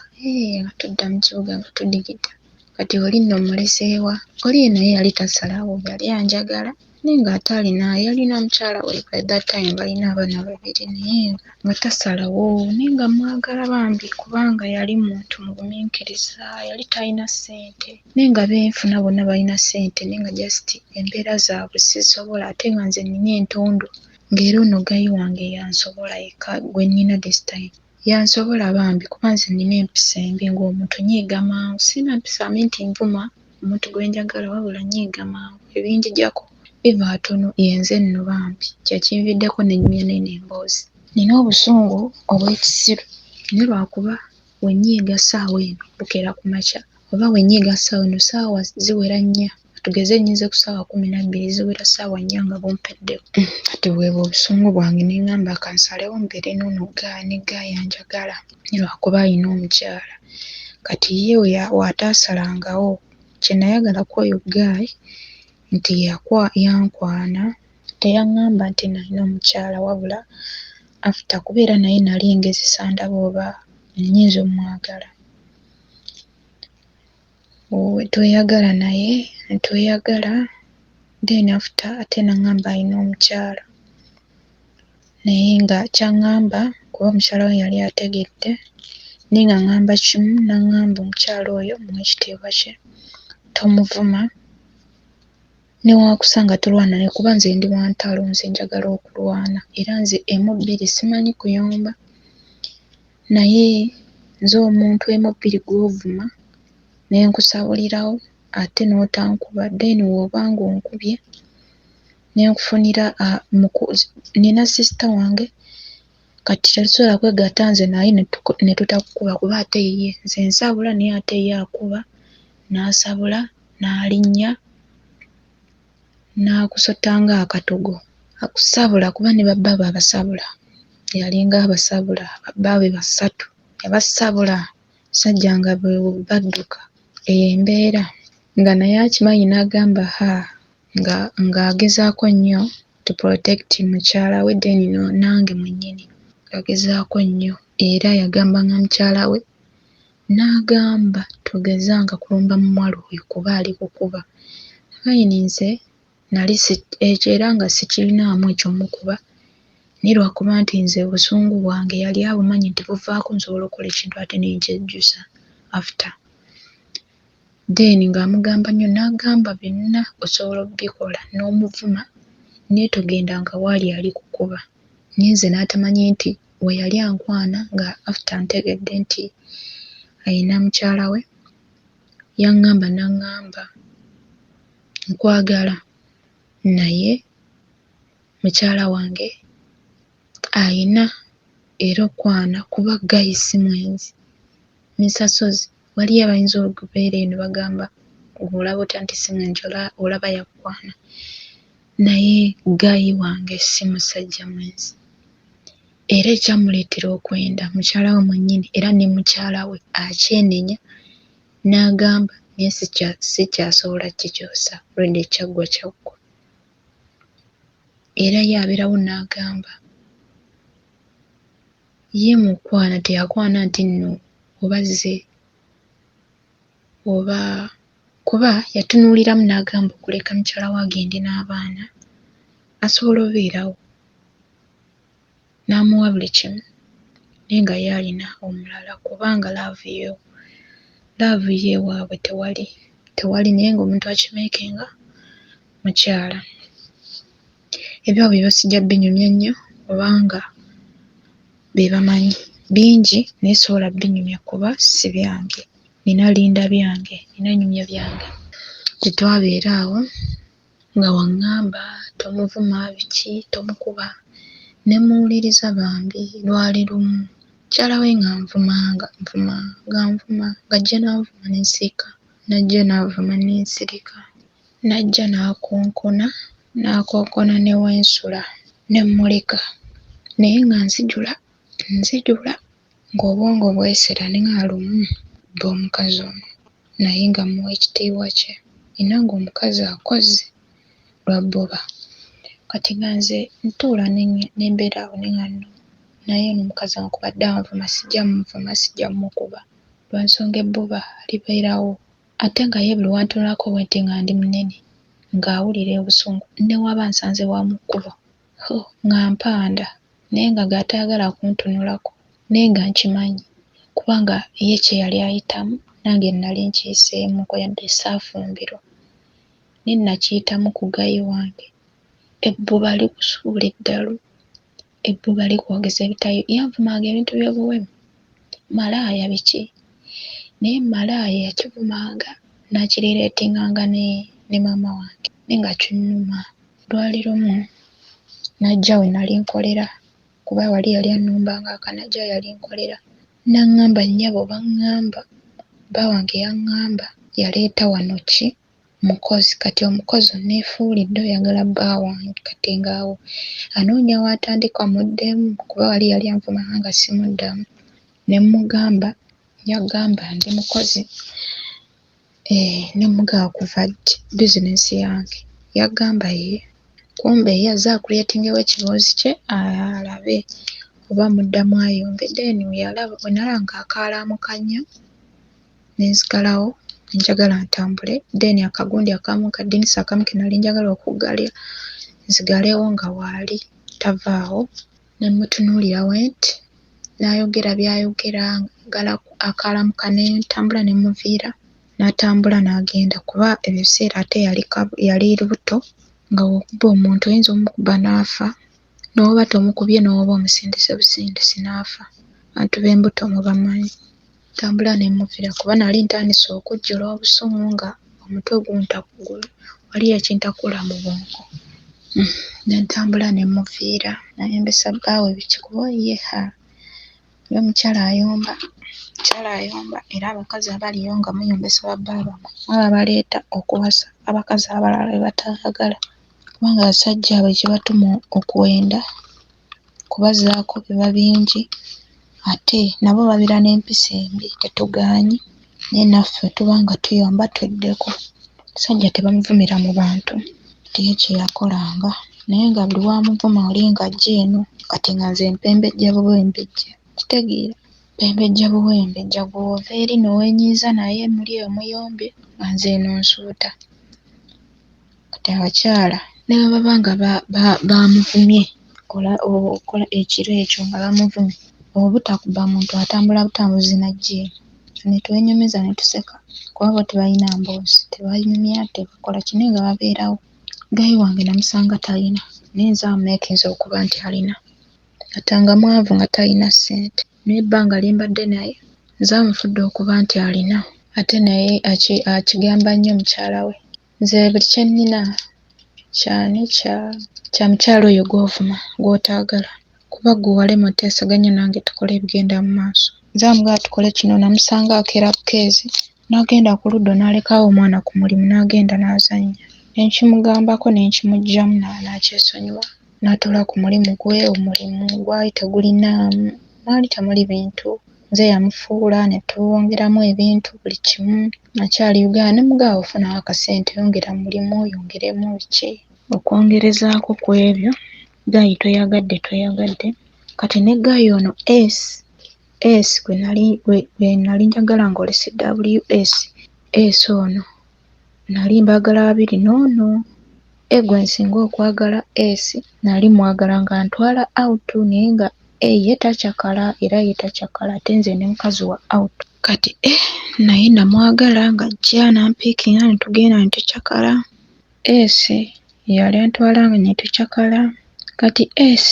nga tudda mu kibuga nga tudigida. Kati oli nno mmulese wa? Oli ye naye yali tasalawo yali anjagala naye ng'ate alina yalina mukyala we by that time balina abaana babiri naye nga tasalawo naye nga mmwagala bambi kubanga yali muntu mugumiikiriza yali talina ssente naye nga be nfuna bonna balina ssente naye nga just embeera zaabwe sizisobola ate nga nze nnina entondo ng'era ono guy wange yansobola yekka gwe nnina this time. Yansobola bambi kuba nze nnina empisa embi ng'omuntu nyiiga mangu sirina mpisa nti nvuma omuntu gwe njagala wabula nnyiiga mangu ebinjijako biva watono ye nze nno bambi kye kinviddeko ne nnyumya n'eno emboozi. Nnina obusungu obw'ekisiru naye lwakuba bwe nnyiiga ssaawa eno bukeera ku makya oba bwe nnyiiga ssaawa eno ssaawa ziwera nnya ate Tugeze nnyinze ku ssaawa 12 ziwera ssaawa 4 nga bumpeddeko. Kati bwebwo obusungu bwange ne ŋŋamba kansalewo mbeere n'ono guy ne guy anjagala lwakuba alina omukyala. Kati ye w'ataasalangawo kye nayagala ku oyo guy nti yankwana teyaŋŋamba nti nalina omukyala wabula after kubeera naye nali ngezesa ndaba oba nnyinza omwagala. Tweyagala naye ne tweyagala then after ate n'aŋŋamba alina omukyala. Naye nga ky'aŋŋamba kuba mukyala we yali ategedde naye ng'aŋŋamba kimu n'aŋŋamba omukyala oyo muwe ekitiibwa kye tomuvuma newakusanga tolwana naye kuba nze ndi wa ntalo nze njagala okulwana era nze emu bbiri simanyi kuyomba naye nze omuntu emu bbiri gw'ovuma ne nkusabulirawo ate n'otankuba then bw'oba ng'onkubye ne nkufunira nina sister wange kati tetusobola kwegatta nze naye ne tutakukuba kuba ate ye nze nsabula naye ate ye akuba n'asabula n'alinnya n'akusota ng'akatogo. Akusabula kuba ne babbaabwe abasabula. Yalinga abasabula babbaabwe basatu yabasabula musajja nga bwe badduka. Eyo embeera nga naye akimanyi n'agamba haa ng'agezaako nnyo to protect mukyala we then nange mwennyini agezaako nnyo era yagambanga mukyala we n'agamba togezanga kulumba muwala oyo kuba ali kukuba. Fine nze nali ekyo era nga sikirinaamu eky'omukuba naye lwakuba nti nze obusungu bwange yali abumanyi nti buvaako nsobola okukola ekintu ate ne nkyejjusa after. Then ng'amugamba nnyo n'agamba byonna osobola obbikola n'omuvuma naye togendanga waali ali kukuba. Naye nze n'atamanyi nti we yali ankwana nga after ntegedde nti ayina mukyala we yaŋŋamba n'aŋŋamba nkwagala naye mukyala wange ayina era okwana kuba guy si mwenzi. Misasozi waliyo abayinza okubeera eno bagamba olaba otya nti si mwenzi olaba yakwana naye guy wange si musajja mwenzi. Era ekyamuleetera okwenda mukyala we mwennyini era ne mukyala we akyenenya n'agamba naye sikyasobola kikyusa already kyaggwa kyaggwa. Era ye abeerawo n'agamba ye mukwana teyakwana nti nno oba zze oba kuba yatunuuliramu n'agamba okuleka mukyala we agende n'abaana asobola obeerawo n'amuwa buli kimu naye nga ye alina omulala kubanga love yo ewaabwe tewali naye ng'omuntu akimeekinga mukyala. Ebyabwe byo sijja binyumya nnyo kubanga be bamanyi bingi naye sisobola binyumya kuba si byange. Nina linda byange, nina nyumya byange. Tetwabeera awo nga waŋŋamba tomuvuma biki tomukuba ne mmuwuliriza bambi lwali lumu. Mukyala we nga nvuma nga nvuma ng'ajja n'anvuma ne nsirika n'ajja n'avuma ne nsirika. N'ajja n'akonkona ne we nsula ne mmuleka naye nga nzijula ng'obwongo bwesera ne ŋŋamba lumu bba omukazi ono naye nga mmuwa ekitiibwa kye era ng'omukazi akoze lwa bbuba. Kati nga nze ntuula ne mbeera awo ne ŋŋamba no naye ono omukazi newankubadde anvuma sijja muvuma sijja mmukuba lwa nsonga ebbuba libeerawo ate nga ye buli w'antunulako bwe nti nga ndi munene ng'awulira obusungu ne bw'aba ansanze wa mu kkubo nga mpanda naye nga g'atayagala kuntunulako naye nga nkimanyi kubanga ye kye yali ayitamu nange nali nkiyiseemuko yadde saafumbirwa naye nakiyitamu ku guy wange. Ebbuba likusuula eddalu, ebbuba likwogeza ebitali yanvumanga ebintu by'obuwemu malaaya biki naye malaaya yakivumanga n'akirireetinganga ne maama wange naye nga kinnuma. Lwali lumu n'ajja we nali nkolera kuba wali yali annumbanga n'ajja we yali nkolera n'aŋŋamba nnyabo baŋŋamba bba wange yaŋŋamba yaleeta wano ki Mukozi kati omukozi onneefuulidde oyagala bba wange kati ng'awo anoonya w'atandika muddemu kuba wali yali anvuma nga simuddamu. Ne mmugamba yagamba ndi mukozi ne mmugamba kuva ddi bizinensi yange yagamba ye kumbe ye azze akuliyetingewo ekiboozi kye alabe oba muddamu ayombe then bwe nalaba ng'akaalamuka nnyo ne nzigalawo ne njagala ntambule then akagundi akamu kadinisa akamu ke nali njagala okuggalira nzigalewo nga waali tavaawo ne mmutunuulira bwenti n'ayogera by'ayogera ngala akaalamuka ne ntambula ne mmuviira n'atambula n'agenda kuba ebyo ebiseera ate yali lubuto nga bw'okuba omuntu oyinza omukuba n'afa n'oba tomukubye n'oba omusindise busindisi n'afa. Abantu b'embuto mubamanyi. Ntambula ne mmuviira kuba nali ntandise okujjula obusungu nga omutwe waliyo ekintakula mu bwongo. Ne ntambula ne mmuviira nayombesa bbaawe biki kuba ye haa ye omukyala ayomba, omukyala ayomba era abakazi abaliyo nga muyombesa babba bammwe mwe ababaleeta okuwasa abakazi abalala be bataagala kubanga abasajja abo ekibatuma okwenda kubazaako biba bingi ate nabo babeera n'empisa embi tetugaanyi naye naffe tuba nga tuyomba tweddeko. Omusajja tebamuvumira mu bantu kati ye kye yakolanga naye nga buli w'amuvuma oli ng'ajja eno kati nga nze mpembejja buwembejja okitegeera? Mpembejja buwembejja gwe ova eri ne weenyiiza naye muli eyo muyombye nga nze eno nsuuta. Kati abakyala ne bwe baba nga bamuvumye okola ekiro ekyo nga bamuvumye obutakuba muntu atambula butambuzi n'ajja eno ne twenyumiza ne tuseka kuba bo tebalina mboozi tebanyumya tebakola ki naye nga babeerawo. Ggayi wange namusanga talina naye nze amumeekinze okuba nti alina kata nga mwavu nga talina ssente naye ebbanga lye mbadde naye nze amufudde okuba nti alina ate naye akigamba nnyo mukyala we. Nze buli kye nnina ky'ani kya mukyala oyo gw'ovuma gw'otaagala kuba ggwe walema oteeseganya nange tukole ebigenda mu maaso. Nze amugamba tukole kino namusanga akeera bukeezi n'agenda ku luddo n'alekawo omwana ku mulimu n'agenda n'azannya. Ne nkimugambako ne nkimuggyamu n'akyesonyiwa n'atuula ku mulimu gwe omulimu gwali tegulinaamu mwali temuli bintu nze yamufuula ne twongeramu ebintu buli kimu akyali Uganda ne mmugamba ofunawo akasente yongera mu mulimu oyongeremu biki. Okwongerezaako ku ebyo ggayi tweyagadde tweyagadde kati ne ggayi ono S S gwe nali njagala ng'olese WS S ono nali mbaagala babiri n'ono A gwe nsinga okwagala S nali mwagala ng'antwala out naye nga A ye takyakala era ye takyakala ate nze ndi mukazi wa out. Kati A naye namwagala ng'ajja n'ampiikinga ne tugenda ne tukyakala. S yali antwala nga ne tukyakala. Kati S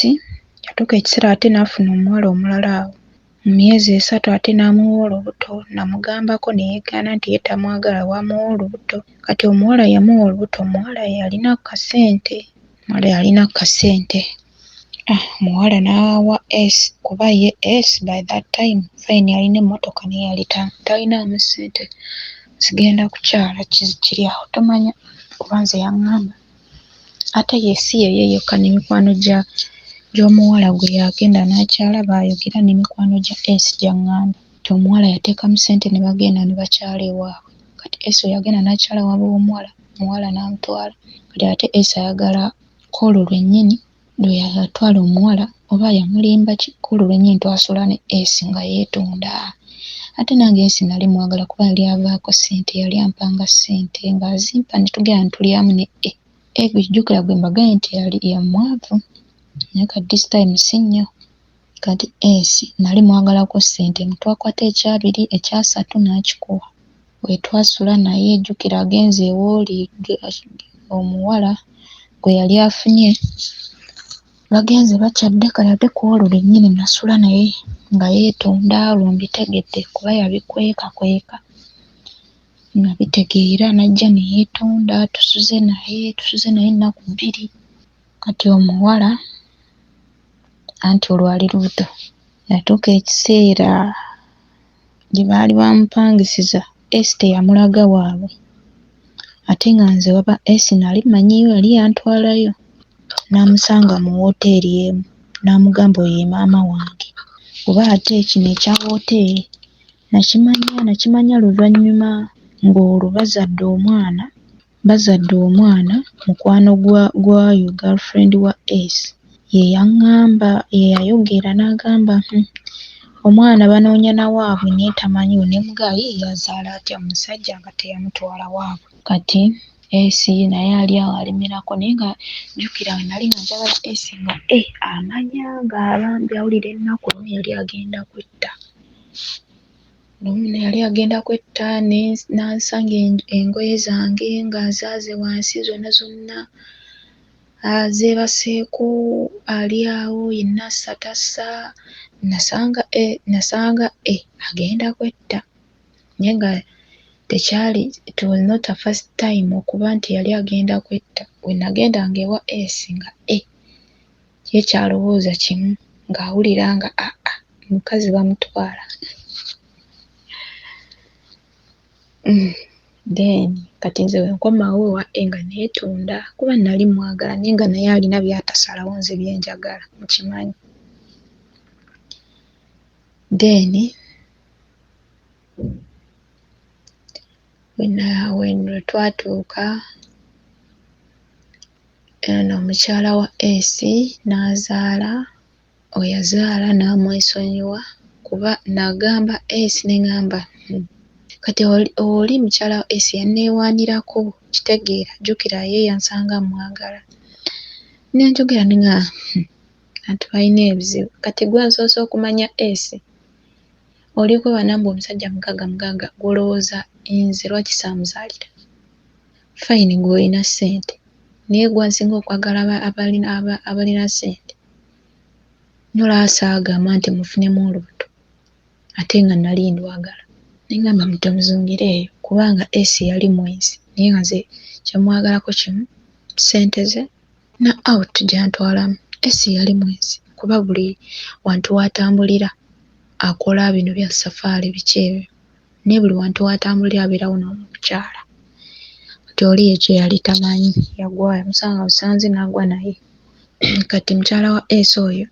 yatuuka ekiseera ate n'afuna omuwala omulala awo mu myezi esatu ate n'amuwa olubuto namugambako ne yeegaana nti ye tamwagala bw'amuwa olubuto. Kati omuwala yamuwa olubuto omuwala yalina ku kasente, omuwala yalina ku kasente. Omuwala n'awa S kuba ye S by that time fine yalina emmotoka naye yali talinaamu ssente zigenda kukyala kiri awo tomanya kuba nze yaŋŋamba. Ate ye si ye yekka ne mikwano gy'omuwala gwe yagenda n'akyala baayogera ne mikwano gya S gy'aŋŋamba nti omuwala yateekamu ssente ne bagenda ne bakyala ewaabwe. Kati S we yagenda n'akyala ewaabwe w'omuwala, omuwala n'amutwala. Kati ate S ayagala kw'olwo lwennyini lwe yatwala omuwala oba yamulimba ki kw'olwo lwennyini twasula ne S nga yeetunda. Ate nange S nali mwagala kuba yali avaako ssente yali ampanga ssente ng'azimpa ne tugenda ne tulyamu ne A. A jjukira gwe mbagambye nti yali mwavu naye kati this time si nnyo. Kati S nali mwagalako ssente twakwata ekyabiri ekyasatu n'akikuwa. Bwe twasula naye jjukira agenze ew'oli omuwala gwe yali afunye bagenze bakyadde kale ate ku olwo lwennyini nasula naye nga yeetunda olwo mbitegedde kuba yabikwekakweka. Nabitegeera n'ajja ne yeetonda tusuze naye ennaku bbiri. Kati omuwala anti olwo ali lubuto yatuuka ekiseera gye baali bamupangisiza S teyamulaga waabwe. Ate nga nze waba Ace nali mmanyiyo, yali yantwalayo. N'amusanga mu wooteeri emu n'amugamba oyo ye maama wange. Kuba ate kino ekya wooteeri nakimanya luvannyuma ng'olwo bazadde omwana mukwano gwayo girlfriend wa Ace ye yaŋŋamba, ye yayogera n'agamba omwana banoonya na waabwe naye tamanyiwo. Ne mugamba ye yazaala atya omusajja nga teyamutwala waabwe. Kati Ace naye ali awo alemerako naye nga jjukira we nali nga njagala Ace nga amanya ng'abambi awulira ennaku lumu yali agenda kwetta. Lumu yali agenda kwetta n'ansanga engoye zange nga azaaze wansi zonna zonna azeebaseeko ali awo yenna assa tassa. Nasanga agenda kwetta naye nga tekyali, it was not a first time okuba nti yali agenda kwetta. We nagendanga ewa Ace nga ye kyalowooza kimu ng'awulira nga omukazi bamutwala. Then kati nze bwe nkomawo ewa A nga neetunda kuba nali mwagala naye nga naye alina by'atasalawo nze bye njagala mukimanyi. Then lwe twatuuka eno omukyala wa Ace n'azaala, we yazaala n'amwesonyiwa kuba nagamba Ace ne ŋŋamba kati oli mukyala wa Ace yanneewaanirako kitegeera, jjukira ye yansanga mmwagala. Ne njogera ne ŋŋamba abantu balina ebizibu kati gwe nsoose okumanya Ace oli kweba namba omusajja mugagga mugagga gw'olowooza nze lwaki saamuzaalira. Fine gwe olina ssente naye gwe ansinga okwagala abalina ssente. Nolaba saagamba nti mufunemu olubuto ate nga nali ndwagala. Ne ŋŋamba mutemuzungireeyo kubanga Ace yali mwenzi naye nga nze kye mwagalako kimu ssente ze na out gy'antwalamu. Ace yali mwenzi kuba buli wantu w'atambulira akola bino bya safaari biki ebyo naye buli wantu w'atambulira abeerawo n'omukyala. Kati oli ekyo yali tamanyi yagwa yamusanga busanzi n'agwa naye. Kati mukyala wa Ace oyo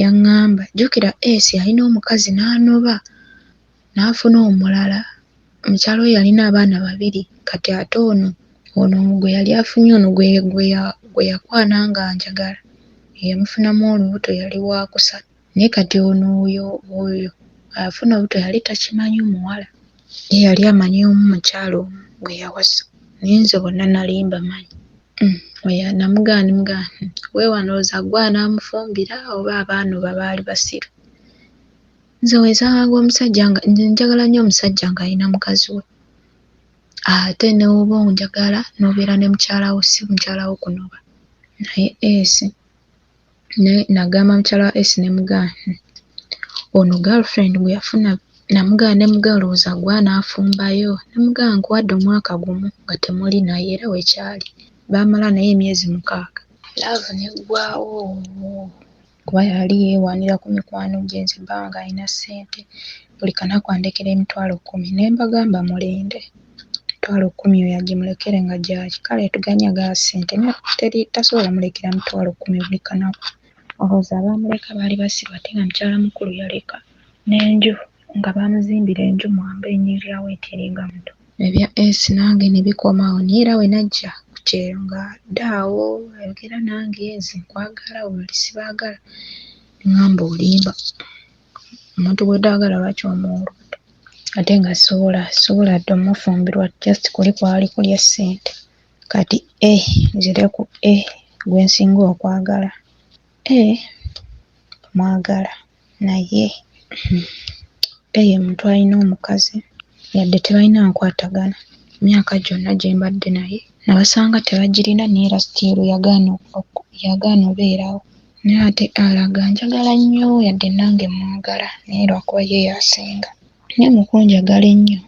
yaŋŋamba jjukira Ace yalina omukazi n'anoba n'afuna omulala. Mukyala we yalina abaana babiri kati ate ono gwe yali afunye ono gwe yakwana nga njagala yamufunamu olubuto yali waakusatu naye kati ono oyo afuna olubuto yali takimanyi omuwala ye yali amanyi omu mukyala omu gwe yawasa naye nze bonna nali mbamanyi. Namugamba ne mugamba weewaana olowooza ggwe anaamufumbira oba abaanoba baali basiru. Nze we nsanganga omusajja nga njagala nnyo omusajja ng'alina mukazi we ate n'oba onjagala n'obeera ne mukyala wo si mukyala wo kunoba. Naye Ace nagamba mukyala wa Ace ne mugamba ono girlfriend gwe yafuna namugamba ne mugamba olowooza ggwe anaafumbayo ne mugamba nkuwadde omwaka gumu nga temuli naye era wekyali. Baamala naye emyezi 6. Love n'eggwaawo kuba yali yeewaanira ku mikwano gye nze bba wange alina ssente buli kanaku andekera emitwalo 10 ne mbagamba mulinde emitwalo 10 oyo agimulekere nga gyaki kale tuganye ga ssente naye teri tasobola mulekera mitwalo 10 buli kanaku. Olowooza abaamuleka baali basiru ate nga mukyala mukulu yaleka n'enju nga baamuzimbira enju mwamba enyirirawo eti eringa muto. Ebya Ace nange ne bikoma awo naye era we najja ku kyeyo nga adde awo ayogera nange nze nkwagala buli sibaagala ne ŋŋamba olimba omuntu gw'otoyagala lwaki omuwa olubuto ate nga sisobola dde omufumbirwa just kuli kwali kulya ssente. Kati nzire ku gwe nsinga okwagala. Mwagala naye ye muntu alina omukazi yadde tebalina nkwatagana emyaka gyonna gye mbadde naye nabasanga tebagirina naye era still yagaana obeerawo. Naye ate alaga njagala nnyo yadde nange mwagala naye lwakuba ye y'asinga. Naye mu kunjagala ennyo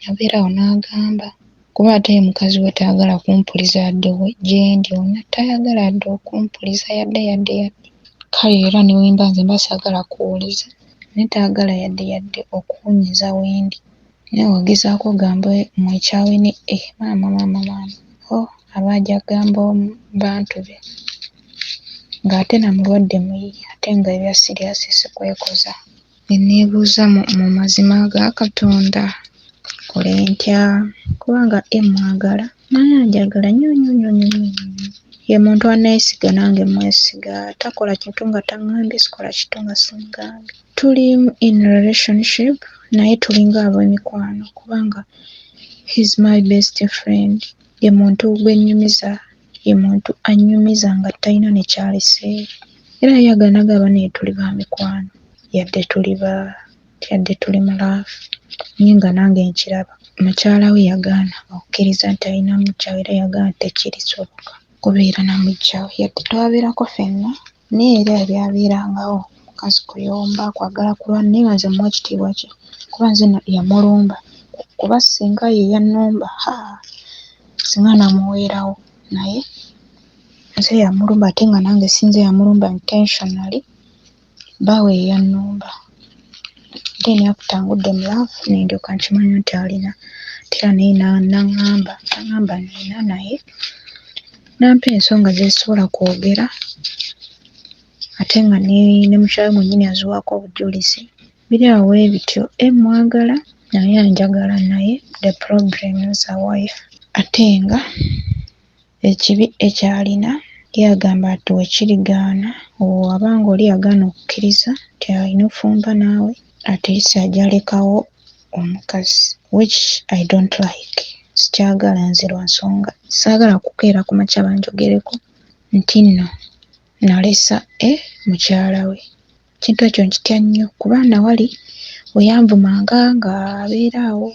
abeera awo n'agamba kuba ate ye mukazi we tayagala kumpuliza yadde gye ndi tayagala yadde okumpuliza yadde yadde yadde. Kale era ne bwe mba nze mba saagala kuwuliza naye tayagala yadde yadde okuwunyiza wendi. Naye bw'ogezaako ogamba mwekyawe ne A, maama maama maama, oh aba ajja kugamba bantu be ng'ate na mulwadde muyi ate nga ebya siriasi sikwekoza. Ne neebuuza mu mazima ga Katonda nkole ntya kubanga A mmwagala naye anjagala nnyo nnyo nnyo nnyo nnyo nnyo. Ye muntu aneesiga nange mmwesiga, takola kintu nga taŋŋambye, sikola kintu nga simugambye. Tuli in relationship naye tulinga ab'emikwano kubanga he's my best friend. Ye muntu gwe nnyumiza, ye muntu annyumiza nga talina ne kyaleseeyo. Era ye ayagala n'agamba bannaye tuli ba mikwano yadde tuli ba yadde tuli mu laavu naye nga nange nkiraba. Mukyala we yagaana okukkiriza nti alina muggya we era yagamba nti tekirisoboka kubeera na muggya we yadde twabeerako ffenna naye era ebyabeerangawo mukazi kuyomba, kwagala kulwana naye nga nze mmuwa ekitiibwa kye kuba nze yamulumba kuba singa ye yannumba haa singa namuweerawo naye nze yamulumba ate nga nange si nze yamulumba intentionally bbaawe ye yannumba. Then after ngudde mu love ne ndyoka nkimanya nti alina ate era naye n'aŋŋamba n'aŋŋamba nnina naye n'ampa ensonga ze sisobola kwogera ate nga ne mukyala we mwennyini aziwaako obujulizi. Biri awo bwe bityo, A mmwagala naye anjagala naye the problem is a wife ate nga ekibi ky'alina ye agamba nti bwe kirigaana bw'aba ng'oli yagaana okukkiriza nti alina ofumba naawe at least ajja lekawo omukazi which I don't like. Sikyagala nze lwa nsonga saagala kukeera ku makya banjogereko nti nno nalesa A mukyala we. Ekintu ekyo nkitya nnyo kuba nawali we yanvumanga ng'abeera awo.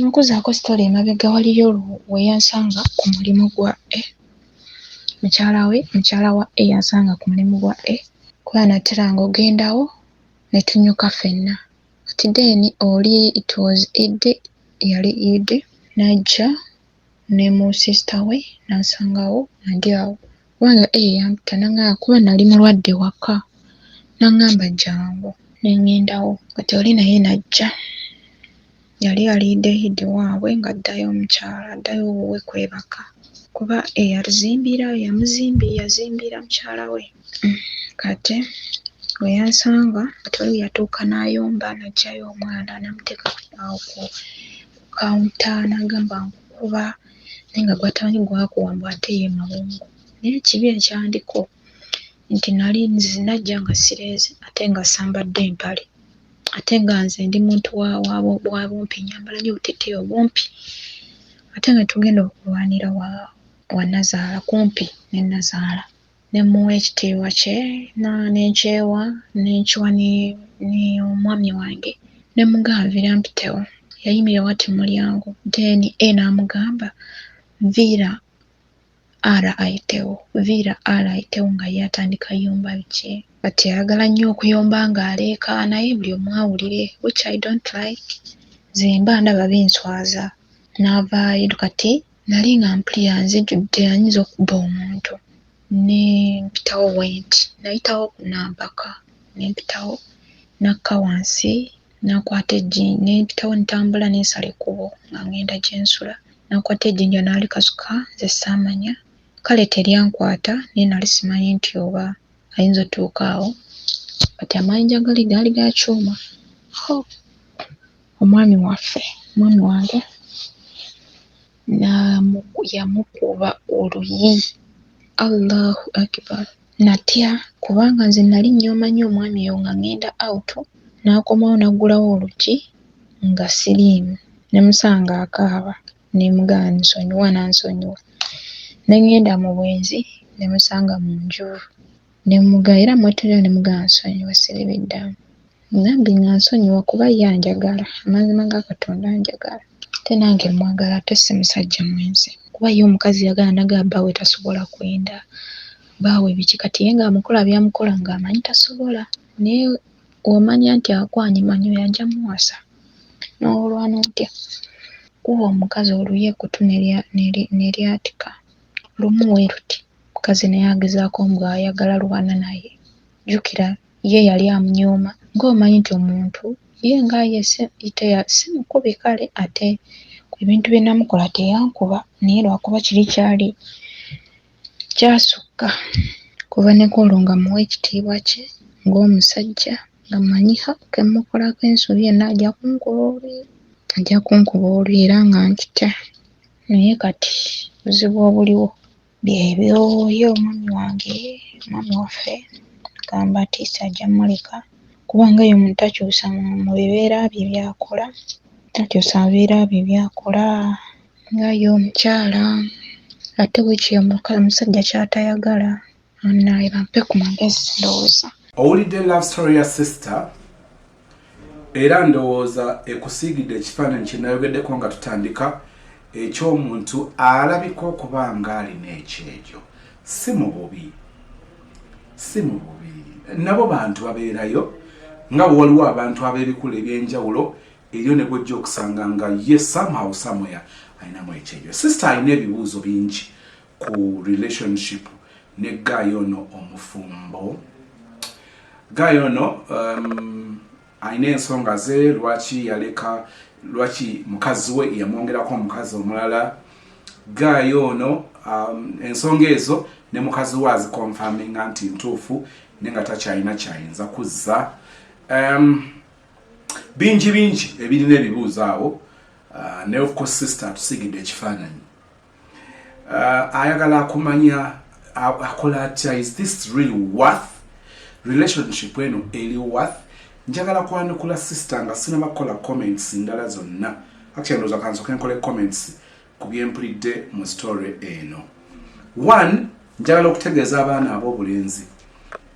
Okuzzaako story emabega waliyo we yansanga ku mulimu gwa A. Mukyala we mukyala wa A yansanga ku mulimu gwa A kuba nateranga ogendawo ne tunyuka ffenna. Kati then oli it was Eid, yali Eid n'ajja ne mu sister we n'ansangawo nga ndi awo kubanga A yampita n'aŋŋamba kuba nali mulwadde waka n'aŋŋamba jjangu ne ŋŋendawo. Kati oli naye n'ajja yali alidde Eid waabwe ng'addayo mu kyalo addayo wuwe kwebaka kuba eyazimbira yazimbira mukyala we. Kati we yansanga kati oli yatuuka n'ayomba n'aggyayo omwana n'amuteeka awo ku counter n'agamba nkukuba naye nga gw'atamanyi gwakuba mbu ate ye mawungu. Naye ekibi ekyandiko nti nali nze najja nga sireeze ate nga sambadde mpale ate nga nze ndi muntu wa bumpi nnyambala nnyo obuteeteeyi obumpi ate nga tugenda okulwanira wa nnazaala kumpi ne nnazaala ne mmuwa ekitiibwa kye ne nkyewa ne nkiwa ne omwami wange ne mmugamba nviira mpitewo. Yayimirira bw'ati mu mulyango then A n'amugamba nviira R ayitewo, nviira R ayitewo nga ye atandika yomba biki. Kati ayagala nnyo okuyomba ng'aleekaana naye buli omu awulire which I don't like. Nze mba ndaba binswaza. N'avaayo kati nali nga mpulira nzijudde ayinza okubba omuntu ne mpitawo bwe nti. Nayitawo nampaka ne mpitawo n'akka wansi n'akwata ne mpitawo ntambula ne nsala ekkubo nga ŋŋenda gye nsula. N'akwata ejjinja n'alikasuka nze saamanya. Kale teryankwata naye nali simanyi nti oba ayinza ottuuka awo. Kati amayinja gali gaali ga kyuma. Hoo! Omwami waffe, omwami wange yamukuba oluyi. Allahu Akbar! Natya kubanga nze nali nnyooma nnyo omwami oyo nga ŋŋenda out n'akomawo n'aggulawo oluggi nga siriimu. Ne musanga akaaba ne mugamba nsonyiwa n'ansonyiwa. Ne ŋŋenda mu bwenzi ne musanga mu nju ne era mmwetondera ne mugamba nsonyiwa siribiddamu. Nambi nga nsonyiwa kuba ye anjagala, amazima ga Katonda anjagala ate nange mmwagala ate si musajja mwenzi kuba ye omukazi yagaana n'agamba bbaawe tasobola kwenda, bbaawe biki kati ye ng'amukola by'amukola ng'amanyi tasobola naye bw'omanya nti akwanye manya oyo ajja mmuwasa n'olwana otya. Kuba omukazi oluyi ekkutu ne lyatika lumu bwe luti. Omukazi naye agezaako mbu ayagala lwana naye. Jjukira ye yali amunyooma ng'omanyi nti omuntu Ye nga ye si mukubi kale ate ebintu bye namukola teyankuba naye lwakuba kiri kyali kyasukka. Kuva ne kwolwo nga mmuwa ekitiibwa kye ng'omusajja nga mmanyi ha ke mmukolako ensobi yonna ajja kunkuba oluyi, ajja kunkuba oluyi era nga nkitya. Naye kati obuzibu obuliwo byebyo ye omwami wange, omwami waffe agamba atiisa ajja mmuleka kubanga ye omuntu takyusa mu bibeera bye by'akola, takyusa mu bibeera bye by'akola nga ye omukyala ate wiiki omusajja ky'atayagala. Munnaye bampe ku magezi ndowooza. Owulidde love story ya sister era ndowooza ekusiigidde ekifaananyi kye nayogeddeko nga tutandika eky'omuntu alabika okuba ng'alina ekyejo. Si mu bubi, si mu bubi, nabo bantu babeerayo nga bwe waliwo abantu ab'ebikula eby'enjawulo eriyo ne gwojja okusanga nga ye somehow somewhere alinamu ekyejo. Sister alina ebibuuzo bingi ku relationship ne guy ono omufumbo. Guy ono alina ensonga ze lwaki yaleka, lwaki mukazi we yamwongerako omukazi omulala. Guy ono ensonga ezo ne mukazi we azikonfaminga nti ntuufu, naye nga takyalina kyayinza kuzza. Bingi bingi ebirina ebibuuzo awo. Naye of course sister atusigidde ekifaananyi. Ayagala akumanya akola atya. Is this really worth relationship eno eri worth? Njagala kwanukula sister nga sinaba kukola comments ndala zonna. Actually ndowooza kansooke nkole comments ku byempulidde mu story eno. One, njagala okutegeeza abaana ab'obulenzi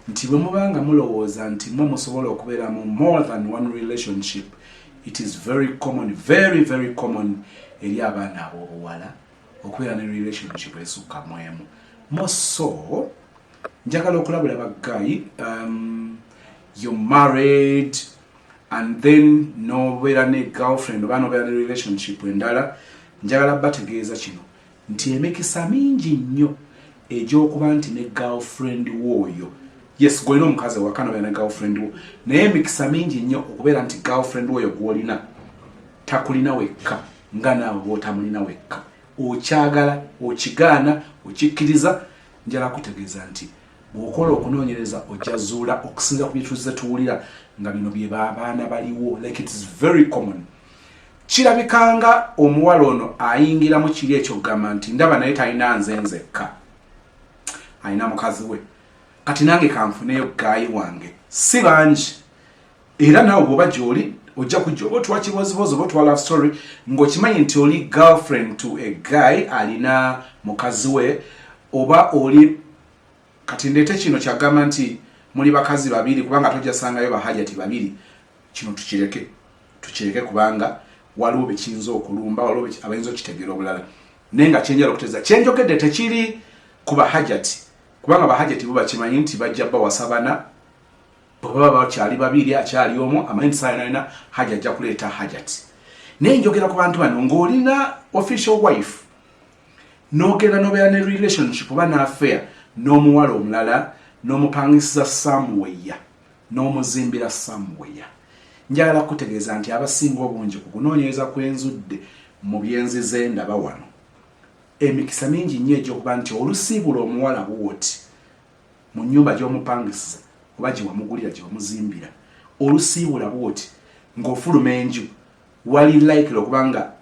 nti bwe mubanga mulowooza nti mwe musobola okubeera mu more than one relationship, it is very common, very very common eri abaana ab'obuwala okubeera ne relationship esukka mu emu. More so njagala okulabula ba guy, you married and then nobeera ne girlfriend oba nobeera ne relationship endala, njagala bategeeza kino nti emikisa mingi nnyo egy'okuba nti ne girlfriend wooyo, yes, gwolina omukazi ewaka nobeera ne girlfriend wo, naye emikisa mingi nnyo okubeera nti girlfriend woyo gwolina takulina wekka nga naawe bwotamulina wekka. Okyagala okigaana okikkiriza, njala kutegeeza nti bw'okola okunoonyereza ojja zuula okusinza ku byetuze tuwulira nga bino bye babaana baliwo. Like, it is very common. Kirabikanga omuwala ono ayingiramu kiri ekyo kugamba nti ndaba naye talina nze nzekka, alina mukazi we, kati nange kanfuneyo guy wange. Si bangi era naawe bw'oba gy'oli ojja kujja oba otwa kibozibozi oba otwa love story ng'okimanyi nti oli girlfriend to a guy alina mukazi we oba oli. Kati ndeete kino kyagamba nti muli bakazi babiri, kubanga tojjasangayo bahajati babiri. Kino tukireke, tukireke, kubanga waliwo bekiyinza okulumba, waliwo abayinza okitegeera obulala. Naye nga kyenjala okuteeza kyenjogedde tekiri ku bahajati, kubanga bahajati bo bakimanyi nti bajja bawasa bana bwe baba bakyali babiri, akyali omu amanyi nti saa yonayona haja ajja kuleeta hajati. Naye njogera ku bantu bano ng'olina official wife n'ogenda n'obeera ne relationship oba n'affair n'omuwala omulala, n'omupangisiza somewhere, n'omuzimbira somewhere. Njagala kutegeeza nti abasinga obungi ku kunoonyereza kwenzudde mu byenzize ndaba wano, emikisa mingi nnyo egy'okuba nti olusiibula omuwala bwoti mu nnyumba gy'omupangisiza oba gye wamugulira, gye wamuzimbira, olusiibula bwoti ng'ofuluma enju, wali likely okuba nga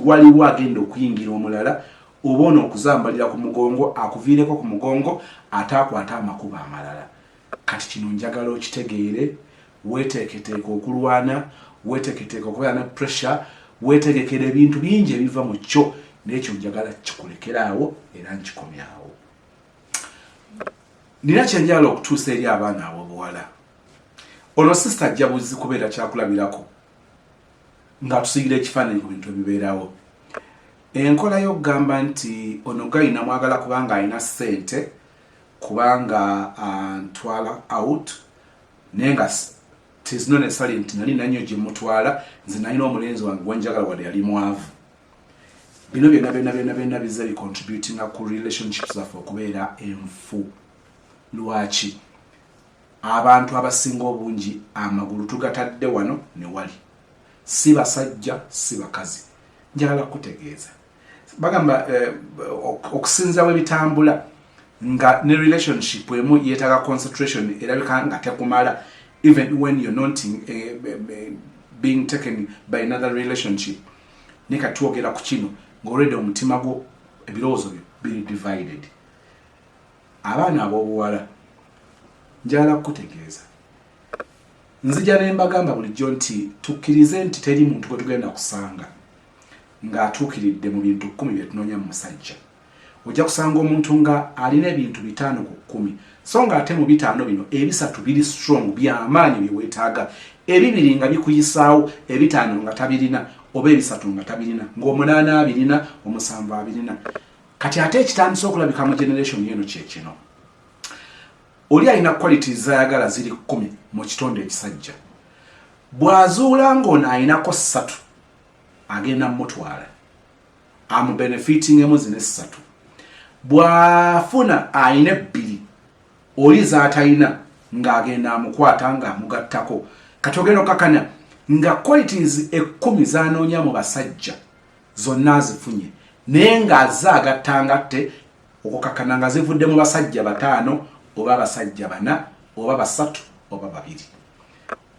waliwo agenda okuyingira omulala oba ono okuzambalira ku mugongo, akuviireko ku mugongo ate akwate amakubo amalala. Kati kino njagala okitegeere, weeteeketeeke okulwana, weeteeketeeke okubeera ne pressure, weetegekera ebintu bingi ebiva mu kyo. Naye ekyo njagala kikulekeraawo era nkikomyawo. Nina kyenjagala okutuusa eri abaana ab'obuwala. Ono sister ajja buzi kubeera kyakulabirako ng'atusiigira ekifaananyi ku bintu ebibeerawo. Enkola y'okugamba nti ono guy namwagala kubanga alina ssente, kubanga antwala out, naye nga it's not necessarily nti nali nanyo gye mutwala, nze nalina omulenzi wange gwenjagala wadde yali mwavu. Bino byonna byonna byonna byonna bizze bicontributinga ku relationships zaffe okubeera enfu. Lwaki? Abantu abasinga obungi amagulu tugatadde wano ne wali, si basajja si bakazi. Njagala kukutegeeza, bagamba okusinza bwe bitambula nga ne relationship emu yeetaaga concentration erabika nga tekumala, even when you're not being taken by another relationship. Naye kati twogera ku kino ng'olwedde omutima gwo, ebirowoozo byo biri divided. Abaana ab'obuwala, njagala kukutegeeza, nzija ne mbagamba bulijjo nti tukkirize nti teri muntu gwe tugenda kusanga ng'atuukiridde mu bintu 10 bye tunoonya mu musajja. Ojja kusanga omuntu nga alina ebintu 5 ku 10, so nga ate mu bitaano bino ebisatu biri strong, byamaanyi, bye weetaaga, ebibiri nga bikuyisaawo, ebitaano nga tabirina, oba ebisatu nga tabirina, ng'omunaana abirina, omusanvu abirina. Kati ate ekitandise okulabika mu generation eno kyekino: oli alina qualities zayagala ziri 10 mu kitonde ekisajja, bw'azuula ng'ono alinako ssatu, agenda mutwala amubenefitingemu zino essatu. Bw'afuna alina ebbiri oli z'atalina, ng'agenda amukwata ng'amugattako. Kati ogenda okakana nga qualities 10 z'anoonya mu basajja zonna azifunye, naye ng'azze agattangatte okukakana nga zivudde mu basajja bataano oba abasajja bana oba basatu oba babiri.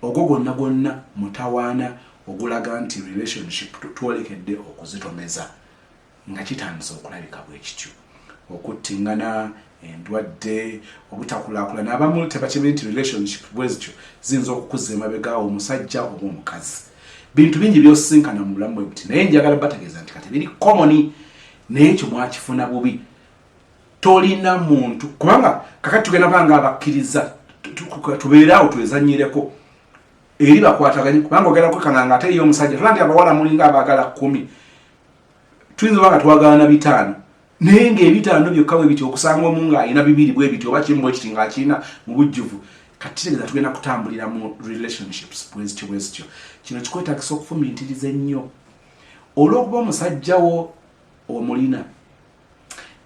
Ogwo gwonna gwonna mutawaana ogulaga nti relationship twolekedde okuzitomeza nga kitandise okulabika bwe kityo. Okuttiŋŋana, endwadde, obutakulaakulana, abamu tebakimanyi nti relationship bwe zityo ziyinza okukuzza emabega omusajja oba omukazi. Bintu bingi byosinkana mu bulamu bwe buti, naye njagala bategeeza nti kati biri common, naye ekyo mwakifuna bubi. Tolina muntu, kubanga kakati tugenda banga abakkiriza tubeere awo twezanyireko eri bakwataganye, kubanga ogenda kwekanga nga ate eriyo omusajja tola nti abawala mulinga abaagala 10, tuyinza oba nga twagalana bitaano, naye ngaebitaano byokka bwe biti okusanga omu ng'alina bibiri bwe biti oba kimu bwe kiti ng'akirina mu bujjuvu. Kati kitegeeza tugenda kutambulira mu relationships bwezityo bwezityo. Kino kikwetagisa okufumiitiriza ennyo, olw'okuba omusajja wo omulina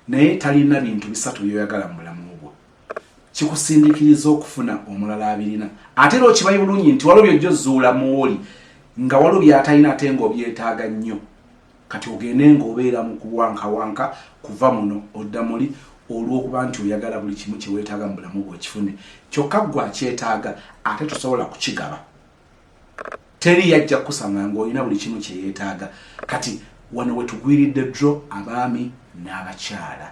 naye talina bintu bisatu byoyagala mu bulamu bwo, kikusindikiriza okufuna omulala abirina. Ate era okimanyi bulungi nti waliwo byojja ozuula muwoli nga waliwo byatalina ate ng'obyetaaga nnyo. Kati ogende ng'obeera mu kuwankawanka kuva muno odda muli, olw'okuba nti oyagala buli kimu kyeweetaaga mu bulamu bwe okifune, kyokka gwe akyetaaga ate tosobola kukigaba. Teri yajja kukusanga ng'olina buli kimu kyeyeetaaga. Kati wano we tugwiridde dro abaami n'abakyala,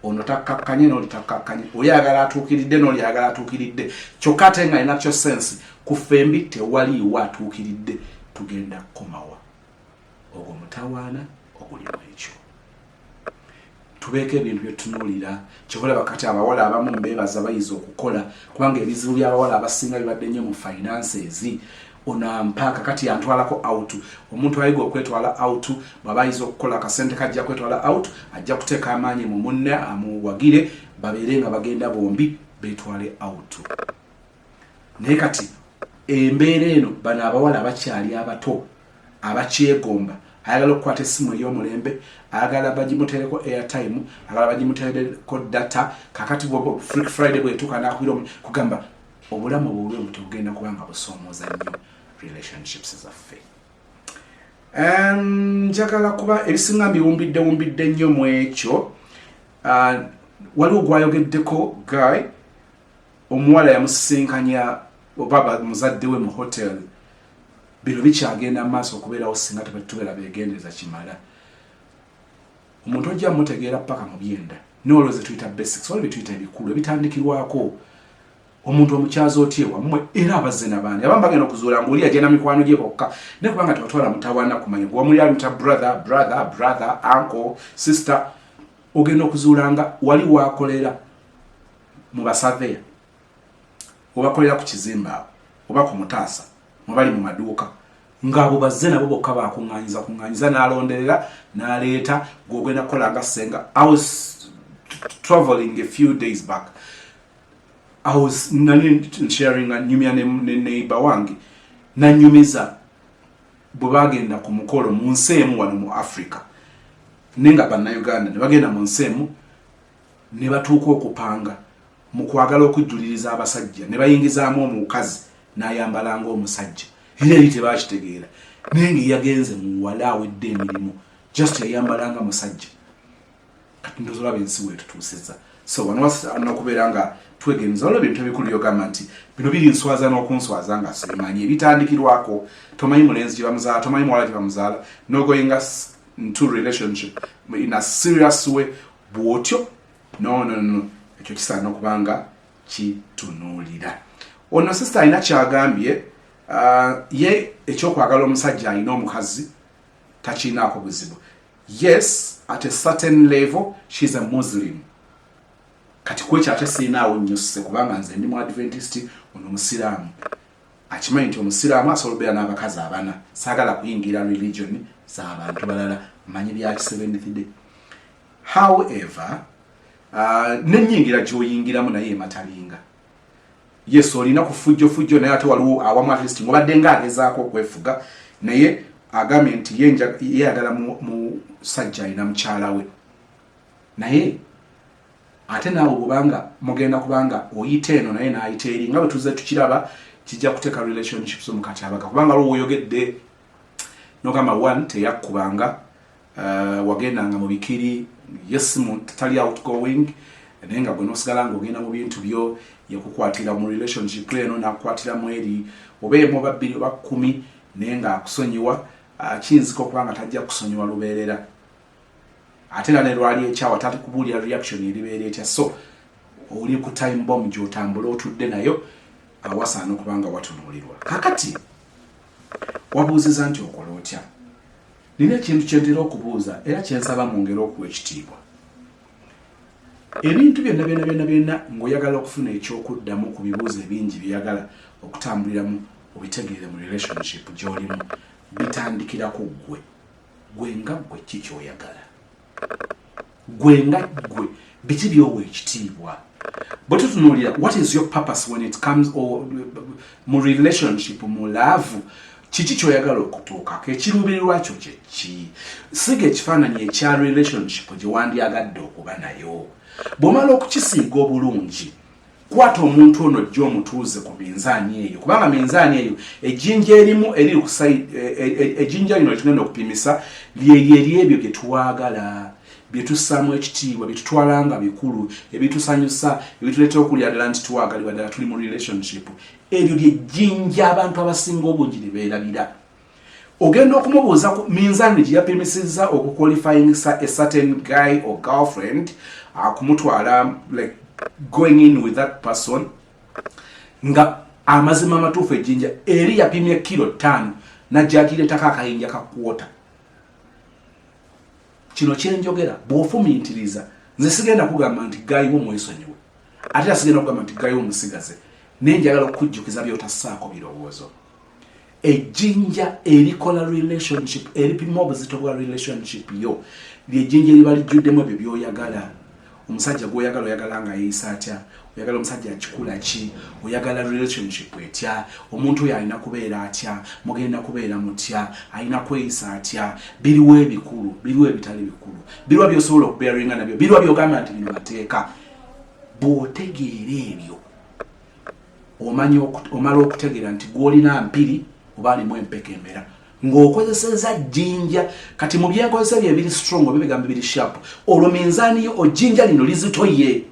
ono takkakkanye n'oli takkakkanye, oli ayagala atuukiridde n'oli ayagala atuukiridde, kyokka ate nga alina kyo sense ku ffembi tewaliiwo atuukiridde. Tugenda kukomawa ogwo mutawaana ogulimu ekyo. Tubeeko ebintu byetutunuulira. Kyobalaba kati abawala abamu mbeebaza bayiza okukola, kubanga ebizibu by'abawala abasinga bibadde nnyo mu finances. Ono ampa kakati yantwalako out. Omuntu ayiga okwetwala out, bw'aba ayiza okukola akasente kajja kwetwala out, ajja kuteeka amaanyi mu munne amuwagire, babeere nga bagenda bombi beetwale out. Naye kati embeera eno, bano abawala bakyali abato abakyegomba, ayagala okukwata essimu ey'omulembe, ayagala bagimutereko airtime, ayagala bagimutereko data. Kakati Freak Friday bwetuuka nakubira kugamba obulamu obulwe buti bugenda kuba nga busoomooza nnyo relationships zaffe. Njagala kuba ebisinga mbiwumbidde wumbidde nnyo mu ekyo. Waliwo gwayogeddeko guy, omuwala yamusisinkanya oba muzadde we mu hotel. Bino bikyagenda mu maaso okubeerawo singa tubeera begendereza kimala. Omuntu ojja mutegeera paka mu byenda, nolwoze tuyita basics, waliwo byetuyita ebikulu ebitandikirwako. Omuntu omukyaza otya ewammwe? Era abazze nabaani abamu bagenda okuzuula ngaoli agenda mikwano gye bokka, naye kubanga tebatwala mutawaana kumanya gwewamuli amuta brother, brother, brother, uncle, sister. Ogenda okuzuula nga wali wakolera mu basaveya, obakolera ku kizimbe awo oba ku mutaasa mwebali mu maduuka, ng'abo bazze nabo bokka bakuŋŋanyiza kuŋŋanyiza n'alonderera n'aleeta gw'ogenda kukola nga ssenga. I was traveling a few days back, I was nali sharing nyumya ne neighbor wange, nanyumiza bwe bagenda ku mukolo mu nsi emu wano mu Africa, naye nga Bannayuganda, ne bagenda mu nsi emu ne batuuka okupanga. Mu kwagala okujjuliriza abasajja ne bayingizaamu omukazi n'ayambala ng'omusajja, era eri tebakitegeera, naye nga yagenze muwala awedde emirimu, just yayambala nga musajja. Kati ndowooza olaba ensi weetutuusiza. So wano wasaana okubeera nga twegenza. Waliwo ebintu ebikulu byogamba nti bino biri nswaza n'okunswaza nga sibimanyi, ebitandikirwako. Tomanyi mulenzi gye bamuzaala, tomanyi muwala gye bamuzaala, nogoinga into relationship in a serious way bw'otyo. No, no, no, ekyo kisaana okuba nga kitunuulira. Ono sister alina kyagambye, ye ekyokwagala omusajja alina omukazi takiinaako buzibu. Yes, at a certain level she's a Muslim. Kati kwekyo ate siinaawo nnyo sse, kubanga nze ndi mu Adventist, ono musiraamu. Akimanyi nti omusiraamu asobola obeera n'abakazi abana. Saagala kuyingira religion z'abantu balala, manyi bya Seventh Day. However, nenyingira gy'oyingiramu naye ematalinga. Yes, olina kufujjofujjo, naye ate waliwo awamu at least ngobadde nga agezaako okwefuga, naye agambye nti yeyagala musajja alina mukyala we. Naye ate naawe bwobanga mugenda, kubanga oyita eno naye n'ayita eri, nga bwe tuzze tukiraba, kijja kuteeka relationships mu katyabaga, kubanga lwo woyogedde nogamba one teyakkubanga, wagendanga mu bikiri. Yes, tali outgoing, naye nga gwe nosigala nga ogenda mu bintu byo. Yakukwatira mu relationship eno, nakukwatiramu eri, oba emu oba bbiri oba 10, naye nga akusonyiwa. Kiyinzika okuba nga tajja kusonyiwa lubeerera. Ate era ne lwali ekyawa tatikubuulira reaction eribeera etya. So oli ku time bomb gy'otambula otudde nayo, awasaana okuba nga watunuulirwa. Kakati wabuuziza nti okola otya? Nina ekintu kyentera okubuuza era kyensaba mu ngeri okuwa ekitiibwa. Ebintu byonna byonna byonna byonna ng'oyagala okufuna ekyokuddamu ku bibuuzo ebingi byeyagala okutambuliramu obitegeere mu relationship gy'olimu, bitandikira ku ggwe. Gwe nga ggwe, ki kyoyagala? Gwe nga ggwe, biki byowa ekitiibwa? Bwe tutunuulira, what is your purpose when it comes or mu relationship, mu love? Kiki kyoyagala okutuukako? Ekiruubirirwa kyo kyeki? Siga ekifaananyi ekya relationship gye wandyagadde okuba nayo. Bw'omala okukisiiga obulungi, kwata omuntu ono ojja omutuuze ku minzaani eyo, kubanga minzaani eyo ejjinja erimu eriri ku ejjinja lino lyetugenda okupimisa lyeryo eryebyo bye twagala, bye tussaamu ekitiibwa, bye tutwala nga bikulu, ebitusanyusa, ebituleetera okulya ddala nti twagalibwa ddala, tuli mu relationship. Eryo lyejjinja abantu abasinga obungi lye beerabira. Ogenda okumubuuza ku minzaani gye yapimisizza okuqualifyingisa a certain guy or girlfriend, akumutwala, like going in with that person, nga amazima amatuufu ejjinja eri yapimye kilo 5, najja agireetako akayinja ka quarter. Kino kyenjogera, bw'ofumintiriza, nze sigenda kugamba nti guy wo mwesonyiwe, ate era sigenda kugamba nti guy wo musigaze, naye njagala okukujjukiza by'otassaako birowoozo. Ejjinja erikola relationship, eripima obuzito bwa relationship yo, lyejjinja eriba lijjuddemu ebyo by'oyagala. Omusajja gw'oyagala, oyagala nga yeeyisa atya? Oyagala omusajja akikula ki? Oyagala relationship etya? Omuntu oyo alina kubeera atya? Mugenda kubeera mutya? Alina kweyisa atya? Biriwo ebikulu, biriwo ebitali bikulu, biriwa byosobola okubearinga nabyo, biriwa byogamba nti bino mateeka? Bw'otegeera ebyo, omanya omala okutegeera nti gw'olina mpiri oba alimu empeka emera ng'okozeseza jjinja. Kati mu byenkozesa byo ebiri strong oba ebigambo ebiri sharp, olwo minzaani yo ojjinja lino lizitoye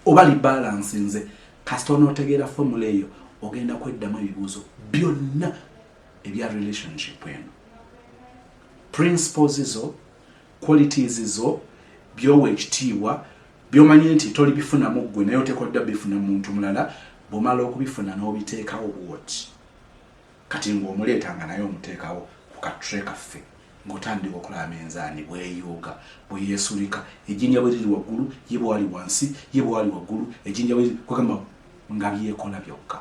oba libalansinze. Kasita onootegeera formula eyo, ogenda kweddamu ebibuuzo byonna ebya relationship eno. Principles zo, qualities zo, byowa ekitiibwa, byomanyi nti toli bifunamu ggwe naye oteekeddwa bifuna muntu mulala, bw'omala okubifuna n'obiteekawo bwoti, kati ng'omuleeta nga naye omuteekawo ku katray kaffe, ng'otandika okulaba minzaani bweyuuga, bwe yeesulika. Ejjinja bwe liri waggulu, ye bwali wansi, ye bwali waggulu, ejjinja bwe kwegamba nga byekola byokka.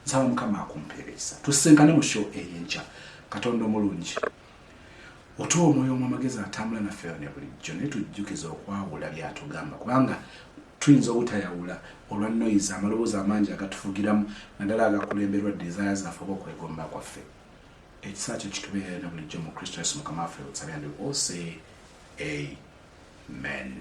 Nsaba Mukama akumpeera ekisa, tusisinkane mu show ey'enkya. Katonda omulungi, otuwa omwoyo omwamagezi atambula naffe ne bulijjo, naye tujjukiza okwawula byatugamba, kubanga tuyinza obutayawula olwa noise, amaloboozi amangi agatufugiramu, naddala agakulemberwa desire zaffe oba okwegomba kwaffe. Ekisa kyo kitubeerere ne bulijjo. Mu Kristo Yesu Mukama waffe otusabye, and we all say amen.